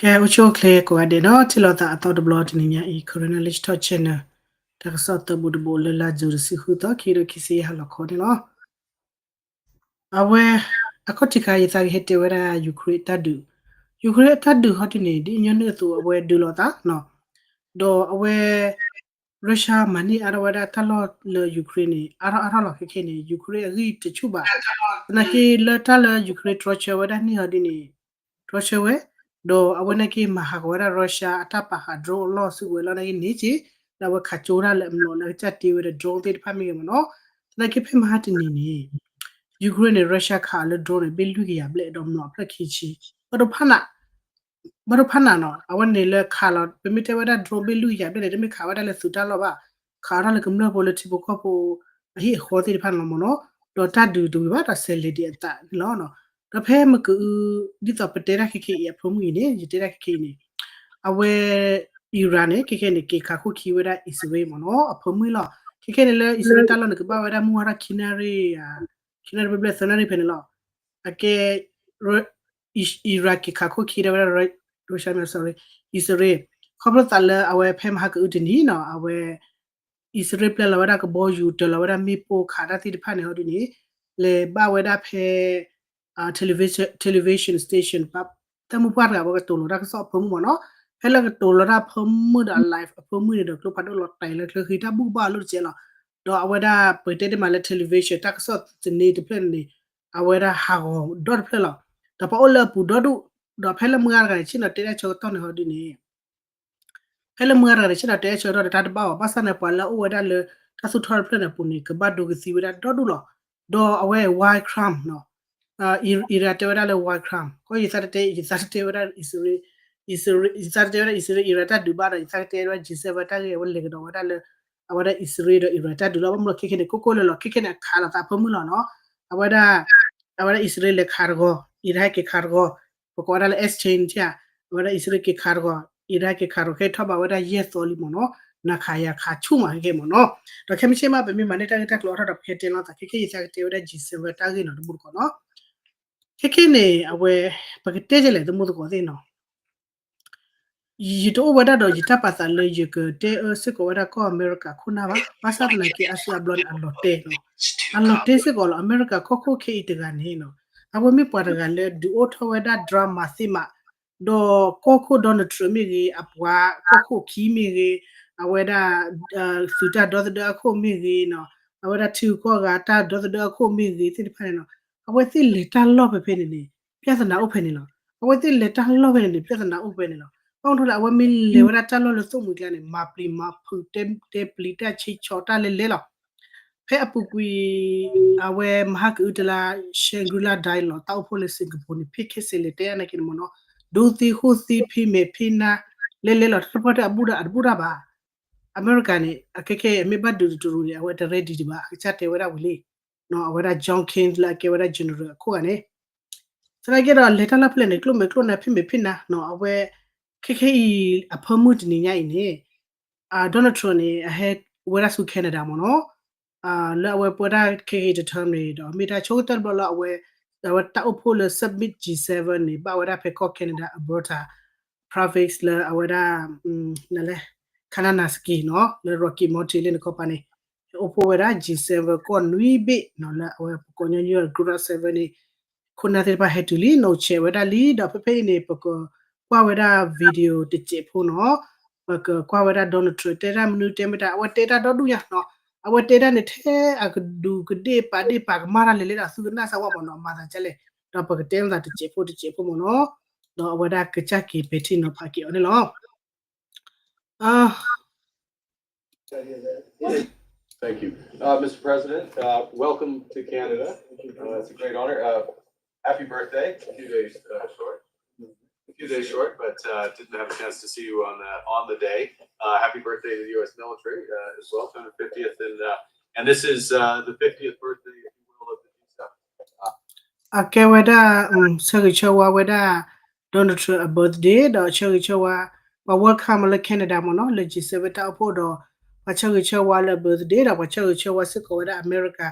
ကဲ အိၣ်ဆူၣ်အိၣ်ချ့ကိးဂၤဒဲးနီၤ, ထံၣ်လိာ်သးအသီတဘျီတနံၤညါအံၤ Karen Knowledge Talk Channel တၢ်ကစီၣ်သၢဘိတဘိလၢလါယူၤတဆံဃုသီ ခံကထိခံဆံယဲၢ်ဟါလီၤခီန့ၣ်လီၤ. အဝဲ အခီၣ်ထံးခါ ယသးကဟဲတဲဝဲဒၣ် Ukraine တၢ်ဒုး, Ukraine အတၢ်ဒုးဟီဒုန့ၣ် ဒ်ညီနုၢ်အသိး အဝဲဒုးလိာ်သးနီၤ, ဒီးအဝဲ Russia မၤန့ၢ်အါထီၣ်ဝဲဒၣ်တၢ်လီၢ်လၢ Ukraine န့ၣ် အါထီၣ်အါထီၣ်လီၤ. ခဲခဲန့ၣ် Ukraine အဂံၢ်တဆူၣ်ဘၣ်. သနာ်က့လၢတၢ်လၢ Ukraine တြီဆၢဝဲဒၣ်န့ၢ်ဟီဒုန့ၣ် တြီဆၢဝဲ, ဒီးအဝဲနာ်က့မၤဟးဂီၤဝဲဒၣ် Russia အတၢ်ပာ်ဃာ် drone အလီၢ်စုကဝဲၤလီၤနာ်က့န့ၣ်က့, ဒီးအဝဲခးကၠိဒၣ်လၢအမျိာ်လၢအကစၢ်တ့ဝဲဒီး drone သ့ၣ်တဖၣ်မ့ၢ်ဂ့ၤမ့ၢ်နီၤ. သနာ်က့ဖဲမဟါတနံၤန့ၣ် Ukraine န့ၣ် Russia ခးအီၤလၢ drone န့ၣ် ဘ့ၣ်လွံၢ်ကယၤဘျဲၣ်ဒီးမျိာ်အဖျၢၣ်ခံဆံ, ဘၣ်ဒိဖးနး ဘၣ်ဒိဖးနးနီၤ, အဝဲန့ၣ်လၢခးလီၤ ပမ့ၢ်တဲဝဲဒၣ် drone ဘ့ၣ်လွံၢ်ကယၤဘျဲၣ်န့ၣ် တမ့ၢ်ခးဝဲဒၣ်လၢသုးတၢ်လီၢ်ဘၣ်, ခးအီၤဒၣ်လၢကမျၢၢ်ဖိလၢထံဖိကီၢ်ဖိ အဟံၣ်အဃီသ့ၣ်တဖၣ်န့ၣ်လီၤမ့ၢ်နီၤ. ဒီးတၢ်ဒုးတဝံၤဘၣ်ဒီး စဲးလဲၤဒံးအသးန့ၣ်လီၤ. ဒီးဖဲမ့ၢ်ကအု ဒ်သိးပတဲတၢ်ခဲခဲအံၤအဖၢမုၢ်အံၤန့ၣ် ယတဲတၢ်ခဲခဲအံၤန့ၣ် အဝဲ Iran န့ၣ် ခဲခဲန့ၣ် က့ၤခးခိၣ်ခံဝဲဒၣ် အံၣ်စရ့လးမ့ၢ်နီၤ အဖၢမုၢ်လီၤ. ခဲခဲန့ၣ်လၢအံၣ်စရ့လးတၢ်လီၢ်န့ၣ် ကဘၣ်ဝဲဒၣ်မုၢ်ဝါထီၣ်ခံနၣ်ရံၣ် ခံနၣ်ရံၣ်ဘျဲၣ်ဘျဲၣ်သၢနၣ်ရံၣ်ဖဲန့ၣ်လီၤ. အကဲ Iran က့ၤခးခိၣ်ခံဒၣ်ဝဲဒၣ် Russia မ့ၢ် sorry အံၣ်စရ့လး, ခီဖျိသးလၢအဝဲဖဲမဟါကအုတနံၤနီၤ အဝဲ အံၣ်စရ့လးပျဲလီၤဝဲဒၣ်ကဘီယူၤ တၢၤလီၤဝဲဒၣ်မ့ၣ်ပိၢ်ခးတၢ်သ့ၣ်တဖၣ်န့ၣ်ဟီဒုန့ၣ် လဲၤဘၣ်ဝဲဒၣ်ဖဲ television, television station တၢ်မုၢ်ပှၢ်တဂၤအဝဲကတိၤလီၤတၢ်ကစီၣ်အဖၢမုၢ်မ့ၢ်နီၤ. ဖဲလၢကတိၤလီၤတၢ်ဖၢမုၢ်ဒီး live အဖၢမုၢ်န့ၣ်ဒီး ကျိဖးဒိၣ်လီၤတဲာ်လၢကျၢၤဃံတၢ်ဘူၣ်ဘၣ်အလိၣ်တကဲလီၤ. ဒီးအဝဲဒၣ်ပတဲတ့ၢ်မးလၢ television တၢ်ကစီၣ်သန့တဖျၢၣ်န့ၣ် အဝဲဒၣ်ဟးဂီၤဒီတဖျၢၣ်လီၤ. ဒီးပှၤအိၣ်လၢအပူၤဒီဒူၣ်, ဒီးဖဲလၢမုၢ်ဂၤတဂၤန့ၣ် ဆ့ၣ်နီၤတဲဒၣ်ဆၢကတီၢ်န့ၣ်ဟီဒုန့ၣ် ဖဲလၢမုၢ်ဂၤတဂၤန့ၣ် ဆ့ၣ်နီၤတဲဒၣ်ဆၢကတီၢ်န့ၣ် တၢ်တဘၣ်အီၤ ဘၣ်ဆၣ်န့ၣ် ပှၤလၢအအိၣ်ဝဲဒၣ်လၢ တၢ်သူၣ်ထီၣ်တဖျၢၣ်န့ၣ်အပူၤန့ၣ် ကဘၣ်ဒိကသံဝဲဒၣ်ဒီဒူၣ်လီၤ. ဒီးအဝဲ war crime နီၤ Iran တဲဝဲဒၣ်လၢ war crime ကီယသးတတဲ ယသးတတဲဝဲဒၣ် အံၣ်စရ့လး, ယသးတတဲဝဲဒၣ် အံၣ်စရ့လး Iran တၢ်ဒုးဘၣ်ဒီး ယသးကတဲဝဲဒၣ် G seven တၢ်ဂ့ၢ် အဝဲလဲၤကဒီးဝဲဒၣ်လၢ အဝဲဒၣ်အံၣ်စရ့လးဒီး Iran တၢ်ဒုးလီၤ. ဘၣ်မနုၤလဲၣ် ခဲခဲန့ၣ် ကိၢ်ကိၢ်လၢၤလီၤ ခဲခဲန့ၣ် အခးလိာ်သးဖၢမုၢ်လီၤနီၤ. အဝဲဒၣ် အဝဲဒၣ်အံၣ်စရ့လးလဲၤခးတဂီၤ Iran ဟဲက့ၤခးတဂီၤ, ပကိးဝဲဒၣ်လၢ exchange ဧါ, အဝဲဒၣ်အံၣ်စရ့လးက့ၤခးတဂီၤ Iran ဟဲက့ၤခးတဂီၤ ခဲထီၣ်ဘးဝဲဒၣ်ယဲၢ်သီလံမ့ၢ်နီၤ. နၤခးယၤခးဆူၣ်မးခဲခဲမ့ၢ်နီၤ. ဒီးခဲမုၢ်ဆ့ၣ်မး ပမ့ၢ်မၤန့ၢ်တၢ်ဂ့ၢ်တၢ်ကျိၤအါထီၣ်ဒီး ပကဟဲတဲလီၤသး ခဲခဲယသးကတဲဝဲဒၣ် G seven တၢ်ဂ့ၢ်နီၤ တမူတကိးနီၤ. ခဲခဲန့ၣ် အဝဲ ပကတဲဒ်လဲၣ် တမူတကိးသ့ၣ်နီၤ ယတအိၣ်ဝဲဒၣ်ဒီးယတၢ်ပာ်သးလၢယကတဲအၢစ့ၢ်ကီးဝဲဒၣ်ကီၢ်အမဲရကၤခိၣ်နၢ်ဘၣ်. ဘၣ်ဆၣ်သနာ်က့ အါစုအါဘျီန့ၣ် အလီၤတဲာ်လီၤ. အလီၤတဲာ်စ့ၢ်ကီးလီၤ. အမဲရကၤကီၢ်ခိၣ်ခဲအံၤတဂၤန့ၣ်နီၤ အဝဲမ့ၢ်ပှၤတဂၤလၢဒုးအိၣ်ထီၣ်ဝဲဒၣ် drama သ့မး ဒီးကီၢ်ခိၣ် Donald Trump မ့ၢ်ဂ့ၤ, အပှၤကီၢ်ခိၣ်ခံမ့ၢ်ဂ့ၤ, အဝဲဒၣ် သုးတၢ်ဒီသဒၢအခိၣ်မ့ၢ်ဂ့ၤနီၤ, အဝဲဒၣ်ထံဂုၤကီၢ်ဂၤတၢ်ဒီသဒၢအခိၣ်မ့ၢ်ဂ့ၤသ့ၣ်တဖၣ်န့ၣ်နီၤ, အဝဲသ့ၣ်လဲၤတၢ်လီၢ်ဖဲဖဲန့ၣ်န့ၣ် ပြဿနာအိၣ်ဖဲန့ၣ်လီၤ. အဝဲသ့ၣ်လဲၤတၢ်လီၢ်ဖဲန့ၣ်န့ၣ် ပြဿနာအိၣ်ဖဲန့ၣ်လီၤ. ဘၣ်မနုၤလဲၣ် အဝဲမ့ၢ်လဲၤဝဲဒၣ်တၢ်လီၢ်လၢသိၣ်မှံၤကျါန့ၣ် မၤပျံၤမၤဖုး တဲပျံၤတၢ်ဆံးဆီတၢ်လဲၤလဲၤလီၤ. ဖဲအပူၤကွံာ် အဝဲမဟါကအုတလါ Shangri-La Dialogue တၢ်အိၣ်ဖှိၣ်လၢ Singapore န့ၣ် ဖဲခဲစဲးလဲၤတဲအါနာ်က့န့ၣ်မ့ၢ်နီၤ, ဒိသ့ဃိၣ်သ့ဖံးမဲာ်ဖံးနါ လဲၤလဲၤလီၤ တၢ်တဖၣ်တၢ်အဘူၣ်တၢ်အတဘူၣ်တၢ်ဘၣ်. အမဲရကၤန့ၣ် အခဲခဲအံၤ အမ့ၢ်ဘၣ်ဒုးတရူးန့ၣ် အဝဲတ ready ဒံးဘၣ် အကစၢ်တဲဝဲဒၣ်ဝံၤလံ. အဝဲဒၣ် John Kerry လၢအကဲဝဲဒၣ် general အခိၣ်ဂၤန့ၣ် သနာ်က့ဒီး လဲၤတၢ်လီၢ်ဖဲလဲၣ်န့ၣ် ကျိၣ်မဲာ်ကျိၣ်နါဖံးမဲာ်ဖံးနါနီၤ အဝဲ ခဲခဲအံၤ အဖၢမုၢ်တနံၤညါအံၤန့ၣ် Donald Trump န့ၣ် အဟဲဝဲဒၣ်ဆူ Canada မ့ၢ်နီၤ, လၢအဝဲပဝဲဒၣ်ခဲခဲအံၤတ term န့ၣ်ဒီး မ့ၢ်တၢ်ဆိကတၢၢ်တဘျီလၢအဝဲ အဝဲတၢ်အိၣ်ဖှိၣ်လၢ Summit G seven န့ၣ် ဘၣ်ဝဲဒၣ်ဖဲကီၢ် Canada Alberta province လၢအဝဲဒၣ် နလဲၣ် Kananaskis နီၤ လၢ Rocky Mountain လၢနကီၢ်ပၤန့ၣ် အိၣ်ဖှိၣ်ဝဲဒၣ် G seven ကီၢ်နွံဘ့ၣ်နီၤ လၢအဝဲပကိးညီနုၢ် Group of Seven န့ၣ် ခိၣ်နၢ်သ့ၣ်တဖၣ်ဟဲတုၤလံ နီၢ်ဆဲးဝဲဒၣ်လံ ဒီးဖဲဖဲအံၤန့ၣ် ပကကွၢ်ဝဲဒၣ် video တစဲးဖိနီၤ, ပကကွၢ်ဝဲဒၣ် Donald Trump တဲတၢ်မနုၤတဲမတၤ အဝဲတဲတၢ်ဒီဒူၣ်ညါနီၤ, အဝဲတဲတၢ်န့ၣ် ထဲအကဒူးကဒ့ၣ်ပာ်ဒ့ၣ်ပာ်ကမၣ်တၢ်လဲၤလဲၤဒီး သုကနၣ်စၢ်ဝဲမ့ၢ်နီၤ မၤသးဒ်လဲၣ်, ဒီးပကတဲလိာ်သးတစဲးဖိတစဲးဖိမ့ၢ်နီၤ, ဒီးအဝဲဒၣ်ကစၢ်က့ၤပဲာ်ထံနီၤဖးက့ၤအီၤန့ၣ်လီၤ. Thank you. Uh, Mister President, uh, welcome to Canada. Uh, it's a great honor. Uh, happy birthday. A few days uh, short. A few days short, but uh, didn't have a chance to see you on the on the day. Uh, happy birthday to the U S military uh, as well, two hundred fiftieth, and uh, and this is uh, the fiftieth birthday, if you will, of the G seven. အကဲဝဲဒၣ် ဆၢဂ့ၤဆၢဝါဝဲဒၣ် Donald Trump အ birthday ဒီးဆၢဂ့ၤဆၢဝါ ပှၤ welcome လၢ Canada မ့ၢ်နီၤ လၢ G seven တၢ်အိၣ်ဖှိၣ်ဒီး ပှၤဆၢဂ့ၤဆၢဝါလၢ birthday ဒီးပှၤဆၢဂ့ၤဆၢဝါစ့ၢ်ကီးဝဲဒၣ် အမဲရကၤ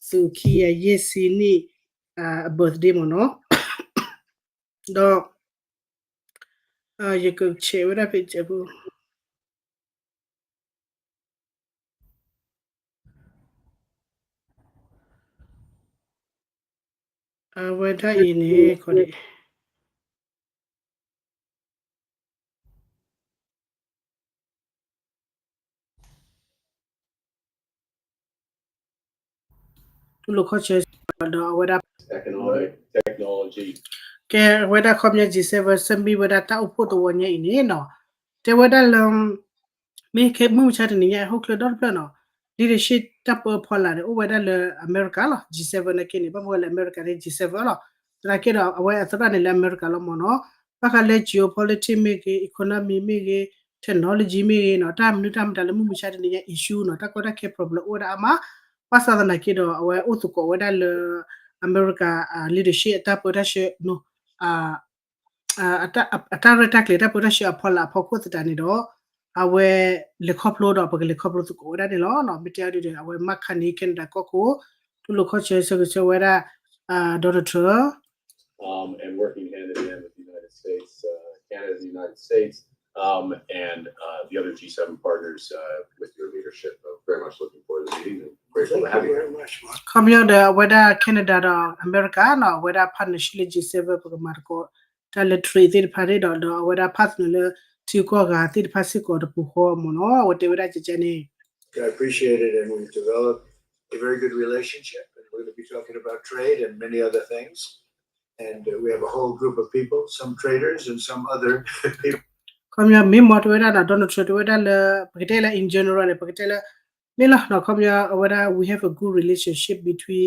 သုးခံယၤယဲၢ်ဆံနံၣ် အ birthday မ့ၢ်နီၤ ဒီး ယကဆဲးဝဲဒၣ်ဖဲကဲးဖိ အဝဲဒၣ်အံၤန့ၣ် ခီဒံး တူၢ်လိာ်ခီဆၢဒီးအဝဲဒၣ် ကဲ အဝဲဒၣ်ခီပညီ G seven ဆၢမံဝဲဒၣ်တၢ်အိၣ်ဖှိၣ်သဝီညါအံၤန့ၣ်နီၤ တဲဝဲဒၣ်လၢ မ့ၢ်ခဲမုၢ်မဆါတနံၤညါ ဟီၣ်ခိၣ်ချၢဒီတဖျၢၣ်နီၤ leadership တၢ်ပၢဖီလာ်န့ၣ် အိၣ်ဝဲဒၣ်လၢအမဲရကၤလီၤ G seven နာ်က့န့ၣ် ဘၣ်မနုၤလၢအမဲရကၤန့ၣ် G seven လီၤ သနာ်က့ဒီး အဝဲအသရၣ်န့ၣ်လၢအမဲရကၤလီၤမ့ၢ်နီၤ ဘၣ်ဃးလၢ geopolitics မ့ၢ်ဂ့ၤ economy မ့ၢ်ဂ့ၤ technology မ့ၢ်ဂ့ၤနီၤ တၢ်မနုၤတၢ်မတၤလၢမုၢ်မဆါတနံၤညါ issue နီၤ တၢ်ကီတၢ်ခဲ problem အိၣ်ဝဲဒၣ်အါမး ဘၣ်ဆၣ်သနာ်က့ဒီး အဝဲအိၣ်သကိးဝဲဒၣ်လၢ အမဲရကၤ leadership အတၢ်ပၢတၢ်ဆှၢ အတၢ်ရဲၣ်တၢ်ကျဲၤတၢ်ပၢတၢ်ဆှၢအဖီလာ်အဖီခိၣ်သတးန့ၣ်ဒီး အဝဲလဲၤခီဖျိဒီးပကလဲၤခီဖျိသကိးဝဲဒၣ်န့ၣ်လီၤ. မ့ၢ်တဲအီၤဒ်န့ၣ် အဝဲ Mark Carney Canada ကီၢ်ခိၣ် တူၢ်လိာ်ခီဆၢဆၢဂ့ၤဆၢဝဲဒၣ် Donald Trump. Um, and working hand in hand with the United States, uh, Canada, the United States, um, and uh, the other G seven partners uh, with your leadership. I'm very much looking forward to the meeting and grateful to have you here. ခီပညီဒီးအဝဲဒၣ် Canada ဒီး America နီၤ အဝဲဒၣ် partnership လၢ G seven ပကမၤသကိး တၢ်လၢ trade သ့ၣ်တဖၣ်န့ၣ်ဒီး ဒီးအဝဲဒၣ် partner လၢထံကီၢ်ဂၤသ့ၣ်တဖၣ်စ့ၢ်ကီးတပူၤဃီမ့ၢ်နီၤ အဝဲတဲဝဲဒၣ်ကကဲန့ၣ် I appreciate it, and we've developed a very good relationship, and we're going to be talking about trade and many other things. And uh, we have a whole group of people, some traders and some other people. ခီပညီမ့ၢ်မ့ၢ်တဲဝဲဒၣ်ဒီး Donald Trump တဲဝဲဒၣ်လၢ ပကတဲလၢ in general န့ၣ် ပကတဲလၢ မ့ၢ်လီၤနီၤ ခီပညီအဝဲဒၣ် we have a good relationship between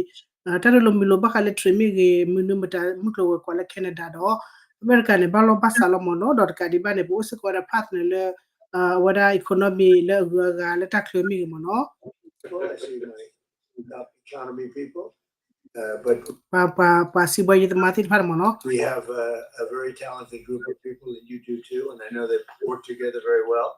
တၢ်ရ့လိာ်မုာ်လိာ်ဘၣ်ဃးလၢ trade မ့ၢ်ဂ့ၤ မနုၤမတၤ မုၢ်ကျိၤဝဲၤကွာ်လၢ Canada ဒီး အမဲရကၤန့ၣ် ဘၣ်လီၢ်ဘၣ်စးလီၤမ့ၢ်နီၤ ဒီးတကးဒံးဘၣ်န့ၣ် ပအိၣ်စ့ၢ်ကီးဝဲဒၣ် partner လၢ အဝဲဒၣ် economy လၢအဂုၤအဂၤလၢတၢ်ချၢမ့ၢ်ဂ့ၤမ့ၢ်နီၤ economy people, uh, but ပှၤ ပှၤ ပှၤစံးဘှါယံၤသမားသ့ၣ်တဖၣ်န့ၣ်မ့ၢ်နီၤ we have a, a very talented group of people, and you do too, and I know they work together very well.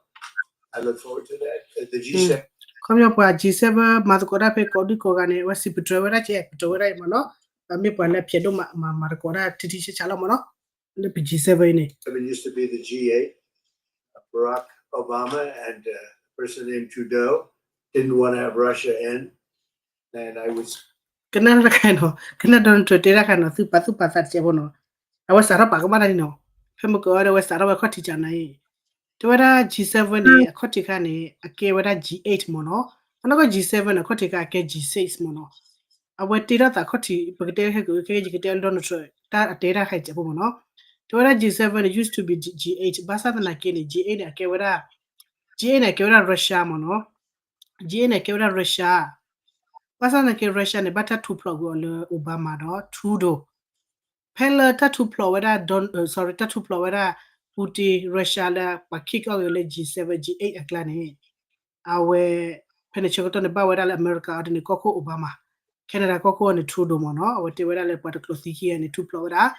I look forward to that. Uh, the G seven ခီပညီပှၤ G seven မၤသကိးတၢ်ဖဲကိးဒံကိးဂၤန့ၣ် အဝဲစံးပတြၢၤဝဲဒၣ်ကဲ ပတြၢၤဝဲဒၣ်အံၤမ့ၢ်နီၤ မ့ၢ်ပှၤလၢဖျဲးဒိၣ်မး မၤ မၤသကိးတၢ်ထံထံဆးဆးလီၤမ့ၢ်နီၤ လၢပ G seven အံၤန့ၣ် seven used to be the G eight. Barack Obama and uh, a person named Trudeau didn't want to have Russia in. And I was ကနၣ်တခါနီၤ ကနၣ် Donald Trump တဲတၢ်ခါနီၤ သုပာ်သူၣ်ပာ်သးတစဲးဖိနီၤ အဝဲစးထီၣ်ပာ်ကမၣ်တၢ်န့ၣ်နီၤ ဖဲမုၢ်ကီးအီၤဒီး အဝဲစးထီၣ်ဝဲခီၣ်ထံးကနၤအံၤ တဲဝဲဒၣ် G seven န့ၣ် အခီၣ်ထံးခါန့ၣ် အကဲဝဲဒၣ် G eight မ့ၢ်နီၤ အနီၢ်ကီၢ် G seven အခီၣ်ထံးခါအကဲ G six မ့ၢ်နီၤ အဝဲတ့ထီၣ်သးခီၣ်ထံး ပကတဲခဲကဲ ယကတဲ Donald Trump တၢ်အတဲတၢ်ခါအံၤတစဲးဖိမ့ၢ်နီၤ တဲဝဲဒၣ် G seven န့ၣ် used to be G eight ဘၣ်ဆၣ်သနာ်က့န့ၣ် G eight န့ၣ် အကဲဝဲဒၣ် G eight န့ၣ် အကဲဝဲဒၣ် Russia မ့ၢ်နီၤ G eight န့ၣ် အကဲဝဲဒၣ် Russia ဘၣ်ဆၣ်သနာ်က့ Russia န့ၣ် ဘၣ်တၢ်ထူးဖျိးကွံာ်အီၤလၢ Obama ဒီး Trudeau ဖဲလၢတၢ်ထူးဖျိးဝဲဒၣ် Don- sorry တၢ်ထူးဖျိးဝဲဒၣ် Putin Russia လၢပှၤ kick off ဂ့ၤလၢ G seven G eight အကျါန့ၣ် အဝဲ ဖဲန့ၣ်ဆၢကတီၢ်န့ၣ် ဘၣ်ဝဲဒၣ်လၢအမဲရကၤအီၤဒ်န့ၣ် ကီၢ်ခိၣ် Obama Canada ကီၢ်ခိၣ်အီၤန့ၣ် Trudeau မ့ၢ်နီၤ အဝဲတဲဝဲဒၣ်လၢပှၤတကျိၤသံခံဂၤန့ၣ် ထူးဖျိးဝဲဒၣ်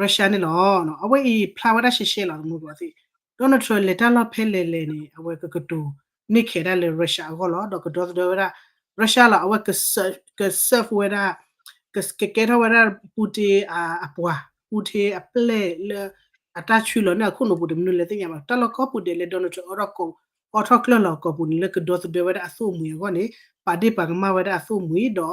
Russia န့ၣ်လီၤ. အဝဲအံၤဖျါဝဲဒၣ်ရှဲရှဲလီၤ သမူကီးသ့ၣ် Donald Trump လဲၤတၢ်လီၢ်ဖဲလဲၣ်လဲၣ်န့ၣ် အဝဲကကတိၤန့ၢ်ခဲးဒၣ်လၢ Russia အဂီၢ်လီၤ. ဒီးကဒီသဒၢဝဲဒၣ် Russia လီၤ. အဝဲက serve ဝဲဒၣ် ကကဲထီၣ်ဝဲဒၣ် Putin အပှၤ Putin အပျဲၢ်လၢ အတၢ်ဆွံလီၤန့ၢ်အခိၣ်နူာ်ပူၤတမနုၤလဲၣ်သ့ၣ်ညါဘၣ်. တၢ်လီၢ်ကီၢ်ပူၤဒဲးလၢ Donald Trump အိးထီၣ်ကီၢ် အိးထီၣ်ကျၢၢ်လီၤကီၢ်ပူၤန့ၣ် လၢကဒီသဒၢဝဲဒၣ်အသိၣ်မှံၤအဂီၢ်န့ၣ် ပာ်ဒ့ၣ်ပာ်ကမၣ်ဝဲဒၣ်အသိၣ်မှံၤ ဒီးဒီသ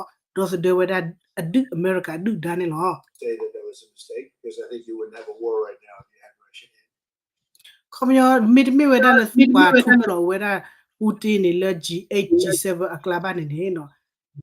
ဒၢဝဲဒၣ်အဒုၣ်အမဲရကၤဒုၣ်ဒါန့ၣ်လီၤ. Say that that was a mistake because I think you wouldn't have a war right now if you had Russia in. ခီပညီ မ့တမ့ၢ်ဝဲဒၣ်လၢသုပှၤထူးဖျိးဝဲဒၣ် Putin န့ၣ်လၢ G eight G seven အကျါဘၣ်န့ၣ်န့ၣ်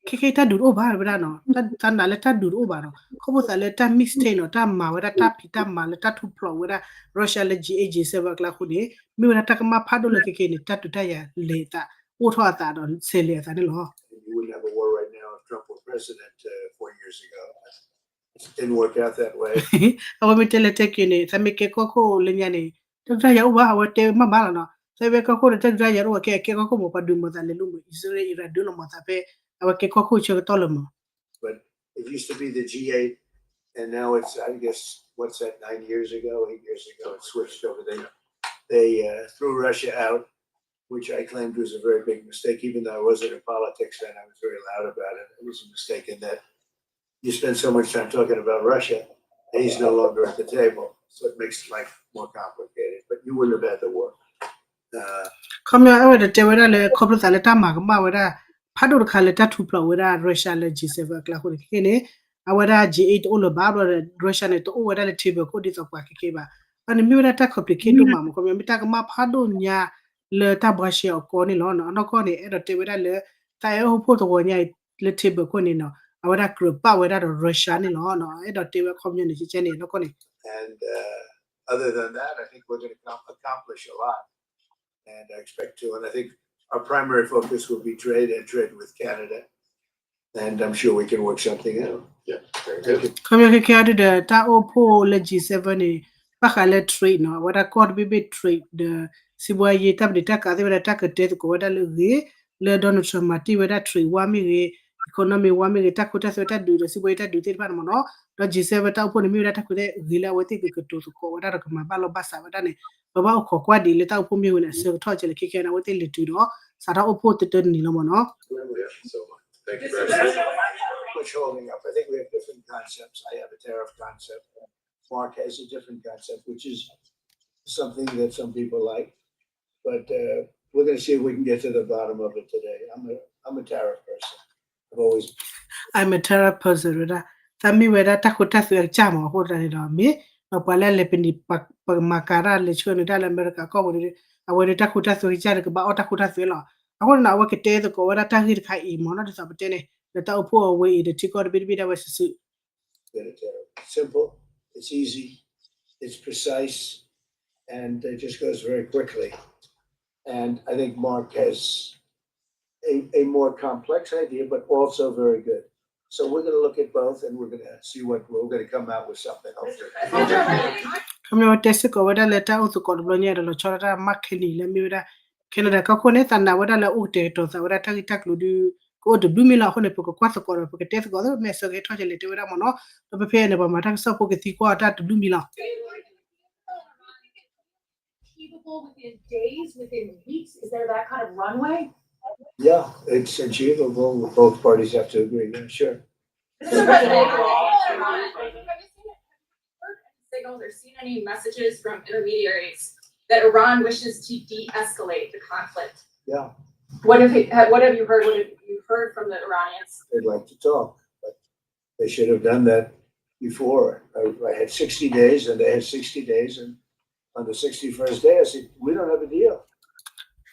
ခဲခဲတၢ်ဒုးတအိၣ်ဘၣ်ဝဲဒၣ်နီၤ တၢ်နာ်လၢတၢ်ဒုးတအိၣ်ဘၣ်နီၤ ခီဖျိသးလၢတၢ် mistake နီၤ တၢ်မၤဝဲဒၣ်တၢ်ဖံးတၢ်မၤလၢတၢ်ထူးဖျိးဝဲဒၣ် Russia လၢ G eight G seven အကျါအဃိန့ၣ် မ့ၢ်ဝဲဒၣ်တၢ်ကမၣ်ဖးဒိၣ်လၢခဲခဲန့ၣ် တၢ်ဒုးတၢ်ယၤလဲၤသး အိၣ်ထီၣ်အသးဒီးဆဲးလဲၤအသးန့ၣ်လီၤ. You wouldn't have a war right now if Trump were president uh, four years ago. It didn't work out that way. အဝဲမ့ၢ်တဲလဲၤတဲက့ၤန့ၣ် သးမ့ၢ်ကဲကီၢ်ခိၣ်လၢညါန့ၣ် တၢ်ဒုးတၢ်ယၤအိၣ်ဘၣ် အဝဲတဲမ့ၢ်ဘၣ်လီၤနီၤ သးမ့ၢ်ကဲကီၢ်ခိၣ်န့ၣ် တၢ်ဒုးတၢ်ယၤတအိၣ်ဘၣ် ကဲကဲကီၢ်ခိၣ်မ့ၢ်ပှၤဒုးမၤသးလဲၤလိာ်မး အံၣ်စရ့လး အံရၣ် ဒုးလိာ်မၤသးဖဲ အဝဲကဲကီၢ်ခိၣ်ဆၢကတီၢ်လၢမး But it used to be the G eight, and now it's, I guess, what's that, nine years ago, eight years ago, it switched over. They, they uh, threw Russia out, which I claimed was a very big mistake, even though I wasn't in politics then, I was very loud about it. It was a mistake in that you spend so much time talking about Russia, and he's no longer at the table. So it makes life more complicated. wouldn't have had the war. ခီပညီ အဲၣ်ဒိးတဲဝဲဒၣ်လၢ ခီဖျိသးလၢတၢ်မၤကမၣ်ဝဲဒၣ် ဖးဒိၣ်တခါလၢတၢ်ထူးဖျိးဝဲဒၣ် Russia လၢ G seven အကျါအဃိန့ၣ် ခဲခဲန့ၣ် အဝဲဒၣ် G eight တအိၣ်လၢၤဘၣ် ဘျီဒီး Russia န့ၣ် တအိၣ်ဝဲဒၣ်လၢ table ခိၣ်ဒ်သိးပှၤခဲခဲဘၣ်. အန့ၣ်မ့ၢ်ဝဲဒၣ်တၢ် complicated ဒိၣ်မးမး ခီပညီ မ့ၢ်တၢ်ကမၣ်ဖးဒိၣ်ညါလၢတၢ်ဘှါရှဲအီၤကီန့ၣ်လီၤ. အနီၢ်ကီၢ်န့ၣ် အဲၣ်ဒိးတဲဝဲဒၣ်လၢ တၢ်အဲၣ်အိၣ်ဖှိၣ်သဝီညါအံၤလၢ table ခိၣ်န့ၣ်နီၤ အဝဲဒၣ်ကြၢးပာ်ဝဲဒၣ်ဒီး Russia န့ၣ်လီၤ. အဲၣ်ဒိးတဲဝဲခီပညီန့ၣ် ကဲကဲန့ၣ် အနီၢ်ကီၢ်န့ၣ် And uh, other than that, I think we're going to accomplish a lot. And I expect to. And I think our primary focus will be trade and trade with Canada. And I'm sure we can work something out. Yeah, very good. ခီပညီခဲခဲအံၤဒီး တၢ်အိၣ်ဖှိၣ်လၢ G seven န့ၣ် ဘၣ်ဃးလၢ trade နီၤ အဝဲဒၣ်ကီၢ်တဘ့ၣ်ဘ့ၣ် trade ဒီး စံးဘှါယ့ တၢ်ပဒုးတၢ်ကးသ့ၣ်ဝဲဒၣ် တၢ်ကတဲသကိးဝဲဒၣ်လၢအဂ့ၤ လၢ Donald Trump မၤတ့ၢ်ဝဲဒၣ် trade war မ့ၢ်ဂ့ၤ economy war မ့ၢ်ဂ့ၤ တၢ်ခိတၢ်သွဲတၢ်ဒုးဒီး စံးဘှါယ့ တၢ်ဒုးသ့ၣ်တဖၣ်န့ၣ်မ့ၢ်နီၤ ဒီး G seven တၢ်အိၣ်ဖှိၣ်န့ၣ် မ့ၢ်ဝဲဒၣ်တၢ်ခိသ့ၣ်ဂ့ၤလၢအဝဲသ့ၣ်ကကတိၤသကိးဝဲဒၣ်ဒီးကမၤဘၣ်လီၢ်ဘၣ်စးဝဲဒၣ်န့ၣ် ပဘၣ်အိၣ်ခိးကွၢ်ဒံးလၢတၢ်အိၣ်ဖှိၣ်မ့ၢ်ဝဲန့ၣ် အဆၢကထီၣ်ကဲလၢခဲခဲန့ၣ် အဝဲသ့ၣ်လဲၤတုၤဒီး စးထီၣ်အိၣ်ဖှိၣ်တတၢတနံၤလီၤမ့ၢ်နီၤ Much holding up. I think we have different concepts. I have a tariff concept. Mark has a different concept, which is something that some people like. But uh, we're going to see if we can get to the bottom of it today. I'm a, I'm a tariff person. I've always I'm a tariff person ဝဲဒၣ် တၢ်မ့ၢ်ဝဲဒၣ်တၢ်ခိတၢ်သွဲအကစၢ်မ့ၢ်အဃိတၢ်န့ၣ်ဒီး မ့ၢ်ဒီးပှၤလၢလဲၤပနံၤ ပမၤကၤတၢ်လဲၤဆှၢန့ၢ်တၢ်လၢအမဲရကၤကီၢ်ပူၤန့ၣ် အဝဲဒၣ်တၢ်ခိတၢ်သွဲကစၢ်န့ၣ် ကဘၣ်အီၣ်တၢ်ခိတၢ်သွဲလီၤ. အဃိန့ၣ် အဝဲကတဲသကိးဝဲဒၣ်တၢ်ဂ့ၢ်တခါအံၤမ့ၢ်နီၤ ဒ်သိးပတဲန့ၣ် လၢတၢ်အိၣ်ဖှိၣ်အဝဲအံၤဒီးထံကီၢ်တဘ့ၣ်တဘ့ၣ်ဒᣣ်ဝဲစုာ်စုာ် Simple, it's easy, it's precise, and it just goes very quickly. And I think Mark has a, a more complex idea, but also very good. So we're going to look at both, and we're going to see what we're going to come out with something. Hopefully, ခီပညီတဲစ့ၢ်ကီးဝဲဒၣ်လၢတၢ်အိၣ်သကိးတဘျီညါဒီးလီၤဆီဒၣ်တၢ် Mark Carney လၢမ့ၢ်ဝဲဒၣ် Canada ကီၢ်ခိၣ်န့ၣ် သးနာ်ဝဲဒၣ်လၢအိၣ်ကတဲာ်ကတီၤသးဝဲဒၣ်တၢ်ဂ့ၢ်တၢ်ကျိၤဒုး ကအိၣ်တဘျုးမံၤလီၤ. အဃိန့ၣ် ပကကွၢ်သကိးဒီး ပကတဲသကိးသ့ မ့ၢ်အဆၢကဟဲထီၣ်ကလဲၤတဲဝဲဒၣ်မ့ၢ်နီၤ ဒီးဖဲဖဲန့ၣ် ပှၤမၤတၢ်ကစီၣ်ဖိကသံကွၢ်တၢ်တဘျုးမံၤလီၤ. Achievable within days, within weeks? Is there that kind of runway? Yeah, it's achievable. Both parties have to agree. Yeah, sure. Signals or seen any messages from intermediaries that Iran wishes to de-escalate the conflict? Yeah. What have you, what have you heard? What have you heard from the Iranians? They'd like to talk, but they should have done that before. I, I had sixty days, and they had sixty days, and on the sixty-first day, I said, "We don't have a deal."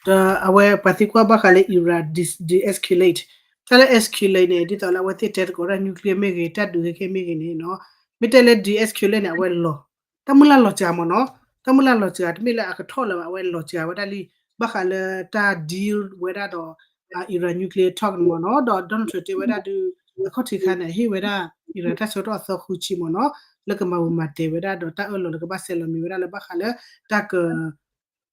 ဒီးအဝဲပှၤသံကွၢ်ဘၣ်ဃးလၢ Iran de-escalate တၢ်လၢ escalate န့ၣ် ဒ်သိးလၢအဝဲသ့ၣ်တဲသကိးတၢ် nuclear မ့ၢ်ဂ့ၤ တၢ်ဒုးခဲခဲမ့ၢ်ဂ့ၤန့ၣ်နီၤ မ့ၢ်တဲလၢ de-escalate န့ၣ် အဝဲလီၤ တၢ်မုၢ်လၢ်လီၤစှၤမ့ၢ်နီၤ တၢ်မုၢ်လၢ်လီၤစှၤ တမ့ၢ်လၢအကထီၣ်လၢၤဘၣ် အဝဲလီၤစှၤဝဲဒၣ်လံ ဘၣ်ဃးလၢတၢ် deal ဝဲဒၣ်ဒီး Iran nuclear talk န့ၣ်မ့ၢ်နီၤ ဒီး Donald Trump တဲဝဲဒၣ်ဒုး အခီၣ်ထံးခါန့ၣ် ဟ့ၣ်ဝဲဒၣ် Iran တၢ်ဆၢကတီၢ်အသီဃုဆံမ့ၢ်နီၤ လၢကမၤဝံၤမၤတဲာ်ဝဲဒၣ်ဒီးတၢ်အၢၣ်လီၤလၢကဘၣ်ဆဲးလီၤမံၤဝဲဒၣ်လၢဘၣ်ဃးလၢတၢ်က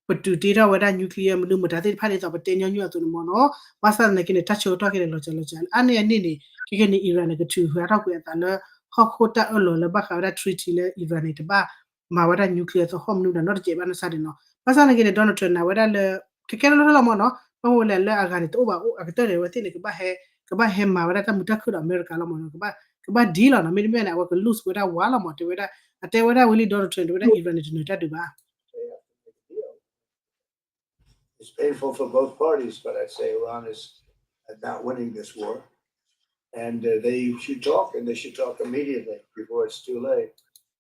ပတုာ်တ့ထီၣ်ဝဲဒၣ် nuclear မနုၤမတၤသ့ၣ်တဖၣ်ဒ်သိးပတဲညီနုၢ်အသိးန့ၣ်မ့ၢ်နီၤ ဘၣ်ဆၣ်သနာ်က့န့ၣ် တၢ်ဆၢကတီၢ်ခဲန့ၣ် လီၤစှၤလီၤစှၤ အါန့ၢ်အန့ၣ်န့ၣ် ခဲခဲန့ၣ် Iran န့ၣ် ကထုးဃာ်ထီၣ်ကွံာ်အသးလၢ ဟီၣ်ခိၣ်တၢ်အၢၣ်လီၤလၢဘၣ်ဃးဝဲဒၣ် treaty လၢ Iran န့ၣ် တဘၣ်မၤဝဲဒၣ် nuclear သဟီၣ်မနုၤဒၣ်နီတစဲးဘၣ်နစၢ်ဒၣ်နီၤ ဘၣ်ဆၣ်သနာ်က့န့ၣ် Donald Trump နာ်ဝဲဒၣ်လၢ ခဲခဲလၢလၢလီၤမ့ၢ်နီၤ ဘၣ်မနုၤလဲၣ်လၢအဂၤန့ၣ် တအိၣ်ဘၣ်အိၣ်အကတၢၢ်န့ၣ် အဝဲသ့ၣ်န့ၣ် ကဘၣ်ဟဲ ကဘၣ်ဟဲမၤဝဲဒၣ်တၢ်မုာ်တၢ်ခုၣ်ဒီးအမဲရကၤလီၤမ့ၢ်နီၤ ကဘၣ် ကဘၣ် deal လီၤနီၤ မ့တမ့ၢ်န့ၣ် အဝဲက lose ဝဲဒၣ်ဝါလီၤမ့ၢ် တဲဝဲဒၣ် အတဲဝဲဒၣ်ဝံၤလံ Donald Trump တဲဝဲဒၣ် Iran န့ၣ် တနၢၤတၢ်ဒုးဘၣ် It's painful for both parties, but I'd say Iran is not winning this war. And uh, they should talk, and they should talk immediately before it's too late.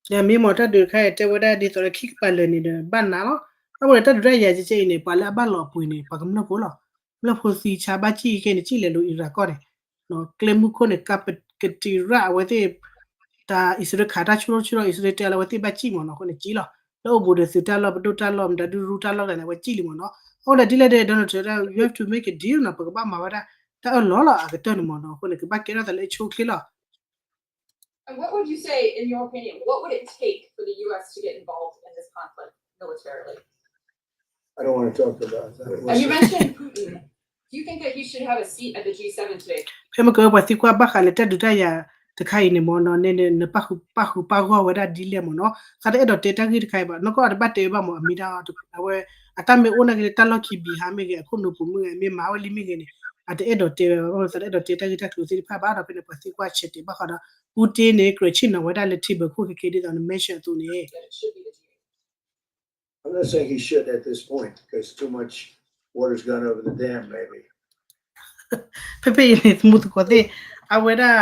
ယမ့ၢ်မ့ၢ်တၢ်ဒုးတခါအံၤ တဲဝဲဒၣ်ဒ်သိးလၢခံကပၤလၢာ်န့ၣ်ဒီး ဘၣ်နၤလီၤ. အဝဲန့ၣ်တၢ်ဒုးတၢ်ယၤကဲကဲအံၤန့ၣ် ပှၤလၢအဘၣ်လီၤအပှ့ၤန့ၣ် ပှၤကမျၢၢ်ဖိလီၤ. မျၢၢ်ဖိသံဆါဘၣ်ကံၣ်ကဲန့ၣ် ကံၣ်လဲၤလိၤအံၤရၤကီၢ်န့ၣ် ကျဲမုၢ်ခိၣ်န့ၣ် ကးပကတံၤရၣ်အဝဲသ့ၣ် တၢ်အံၣ်စရ့လးခးတၢ်ဆူၣ်ထီၣ်ဆူၣ်ထီၣ် အံၣ်စရ့လးတဲလၢအဝဲသ့ၣ်ဘၣ်ကံၣ်မ့ၢ်နီၤ အဃိန့ၣ်ကံၣ်လီၤ. လၢအိၣ်ဘူးဒီးသုးတၢ်လီၢ် ပဒိၣ်တၢ်လီၢ် မတၤဒုရူတၢ်လီၢ်တၢ်န့ၣ် အဝဲကံၣ်လံမ့ၢ်နီၤ. အဃိန့ၣ်ဒ်လဲၣ်ဒ် Donald Trump ဒၣ် you have to make a deal နီၤ ပကဘၣ်မၤဝဲဒၣ် တၢ်အၢၣ်လီၤလီၤအကတၢၢ်န့ၣ်မ့ၢ်နီၤ အဃိန့ၣ် ကဘၣ်ကဲထီၣ်သးလၢအဆိအချ့လီၤ. And what would you say, in your opinion, what would it take for the U S to get involved in this conflict militarily? I don't want to talk about that. And you mentioned Putin. Do you think that he should have a seat at the G seven today? ဖဲမ့ၢ်ကပှၤသံကွၢ်ဘၣ်ဃးလၢတၢ်ဒုးတၢ်ယၤတခါအံၤန့ၣ်မ့ၢ်နီၤ နဲန့ၣ် နပာ်ဃုာ်ပာ်ဂီၢ်ဝဲဒၣ်ဒ်လဲၣ်မ့ၢ်နီၤ သးတအဲၣ်ဒိးတဲတၢ်ဂ့ၢ်တခါအံၤဘၣ် နီၢ်ကီၢ်အတဘၣ်တဲဘၣ်မ့ၢ် အမ့ၢ်ဒၣ်အဝဲ အတၢ်မ့ၢ်အိၣ်နာ်က့လၢတၢ်လီၢ်ခံဘံၤဟါမ့ၢ်ဂ့ၤ အခိၣ်နူာ်ပူၤမ့ၢ်ဂ့ၤ မ့ၢ်မၤဝဲလံမ့ၢ်ဂ့ၤန့ၣ် အတအဲၣ်ဒိးတဲဝဲဘၣ် သးတအဲၣ်ဒိးတဲတၢ်ဂ့ၢ်တၢ်ကျိၤသ့ၣ်တဖၣ်ဘၣ်ဒီးဖဲန့ၣ် ပှၤသံကွၢ်ဆဲးတဲာ်ဘၣ်ဃးဒီး Putin န့ၣ် ကြၢးဆ့ၣ်နီၤဝဲဒၣ်လၢ table ခိၣ်ခဲခဲဒ်သိးန mention အသိးန့ၣ် I'm I don't think he should at this point because too much water's gone over the dam, maybe. ဖဲဖဲအံၤန့ၣ် သမူသကိးသ့ၣ် အဝဲဒၣ်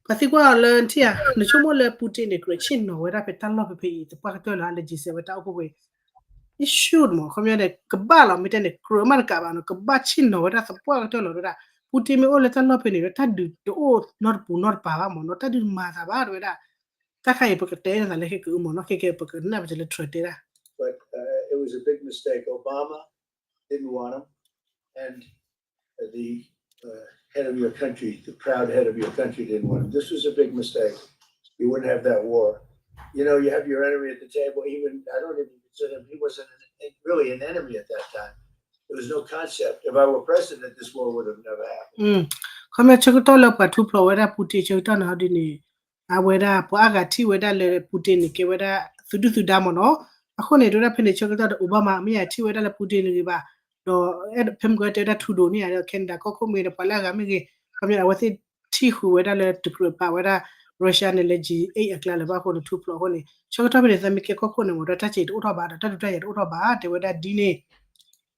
ပှၤသံကွၢ်အီၤလၢထံၣ်ဧါ နဆိကမိၣ်လၢ Putin န့ၣ် ကြၢးဆ့ၣ်နီၤဝဲဒၣ်ဖဲတၢ်လီၢ်ဖဲဖဲအံၤ သပှၢ်ကတၢၢ်လၢအလၢကၠံစဲးဝဲတၢ်အိၣ်ဖှိၣ်ဝဲ အ့ၣ် ရှုၣ် မ့ၢ် ခီပညီန့ၣ် ကဘၣ်လီၤ မ့ၢ်တဲန့ၣ် ကြၢးမးတကးဘၣ်နီၤ ကဘၣ်ဆ့ၣ်နီၤဝဲဒၣ်သပှၢ်ကတၢၢ်လီၤ တဲဝဲဒၣ် Putin မ့ၢ်အိၣ်လၢတၢ်လီၢ်ဖဲန့ၣ် တၢ်ဒုးတအိၣ်နီတပူၤနီတပၤဘၣ်မ့ၢ်နီၤ တၢ်ဒုးတမၤသးဘၣ် တဲဝဲဒၣ် တၢ်ခါအံၤ ပကတဲနသးလၢဟဲက့ၤအုမ့ၢ်နီၤ ခဲကဲ ပကနၣ်ပတဲလၢ Trump တဲဒၣ် But uh, it was a big mistake. Obama didn't want him, and the uh, head of your country, the proud head of your country, didn't want him. This was a big mistake. You wouldn't have that war. You know, you have your enemy at the table. Even I don't even consider him. He wasn't an, really an enemy at that time. There was no concept. If I were president, this war would have never happened. ခီမ့ၢ်ဆၢကတီၢ်လၢပှၤထူဖျိးဝဲဒၣ် Putin ဆၢကတီၢ်န့ၣ်ဟီဒ်န့ၣ် အဝဲဒၣ်ပှၤအါဂၤထံၣ်ဝဲဒၣ်လၢ Putin န့ၣ် ကဲဝဲဒၣ်သုးဒုၣ်သုးဒါမ့ၢ်နီၤ အဃိန့ၣ် တဲဝဲဒၣ်ဖဲန့ၣ်ဆၢကတီၢ်ဒီး Obama မ့ၢ်ယထံၣ်ဝဲဒၣ်လၢ Putin တဂ့ၤဘၣ် ဒီးဖဲမုၢ်ကီၢ်တဲဝဲဒၣ် Trudeau န့ၣ် ဒီး Canada ကီၢ်ခိၣ်မ့ၢ်ဒီး ပှၤလၢအဂၤမ့ၢ်ဂ့ၤ ခီမ့ၢ်အဝဲသ့ၣ်ထံၣ်ဃုာ်ဝဲဒၣ်လၢတကြၢးပာ်ဝဲဒၣ် Russia န့ၣ်လၢ G eight အကျါလၢၤဘၣ်အဃိန့ၣ် ထူဖျိးအဃိန့ၣ် ဆၢကတီၢ်ဖဲန့ၣ် သးမ့ၢ်ကဲကီၢ်ခိၣ်န့ၣ်မ့ၢ်ဒီး တၢ်စ့တအိၣ်ထီၣ်ဘၣ်ဒီး တၢ်ဒုးတၢ်ယၤတအိၣ်ထီၣ်ဘၣ် တဲဝဲဒၣ်ဒ်န့ၣ်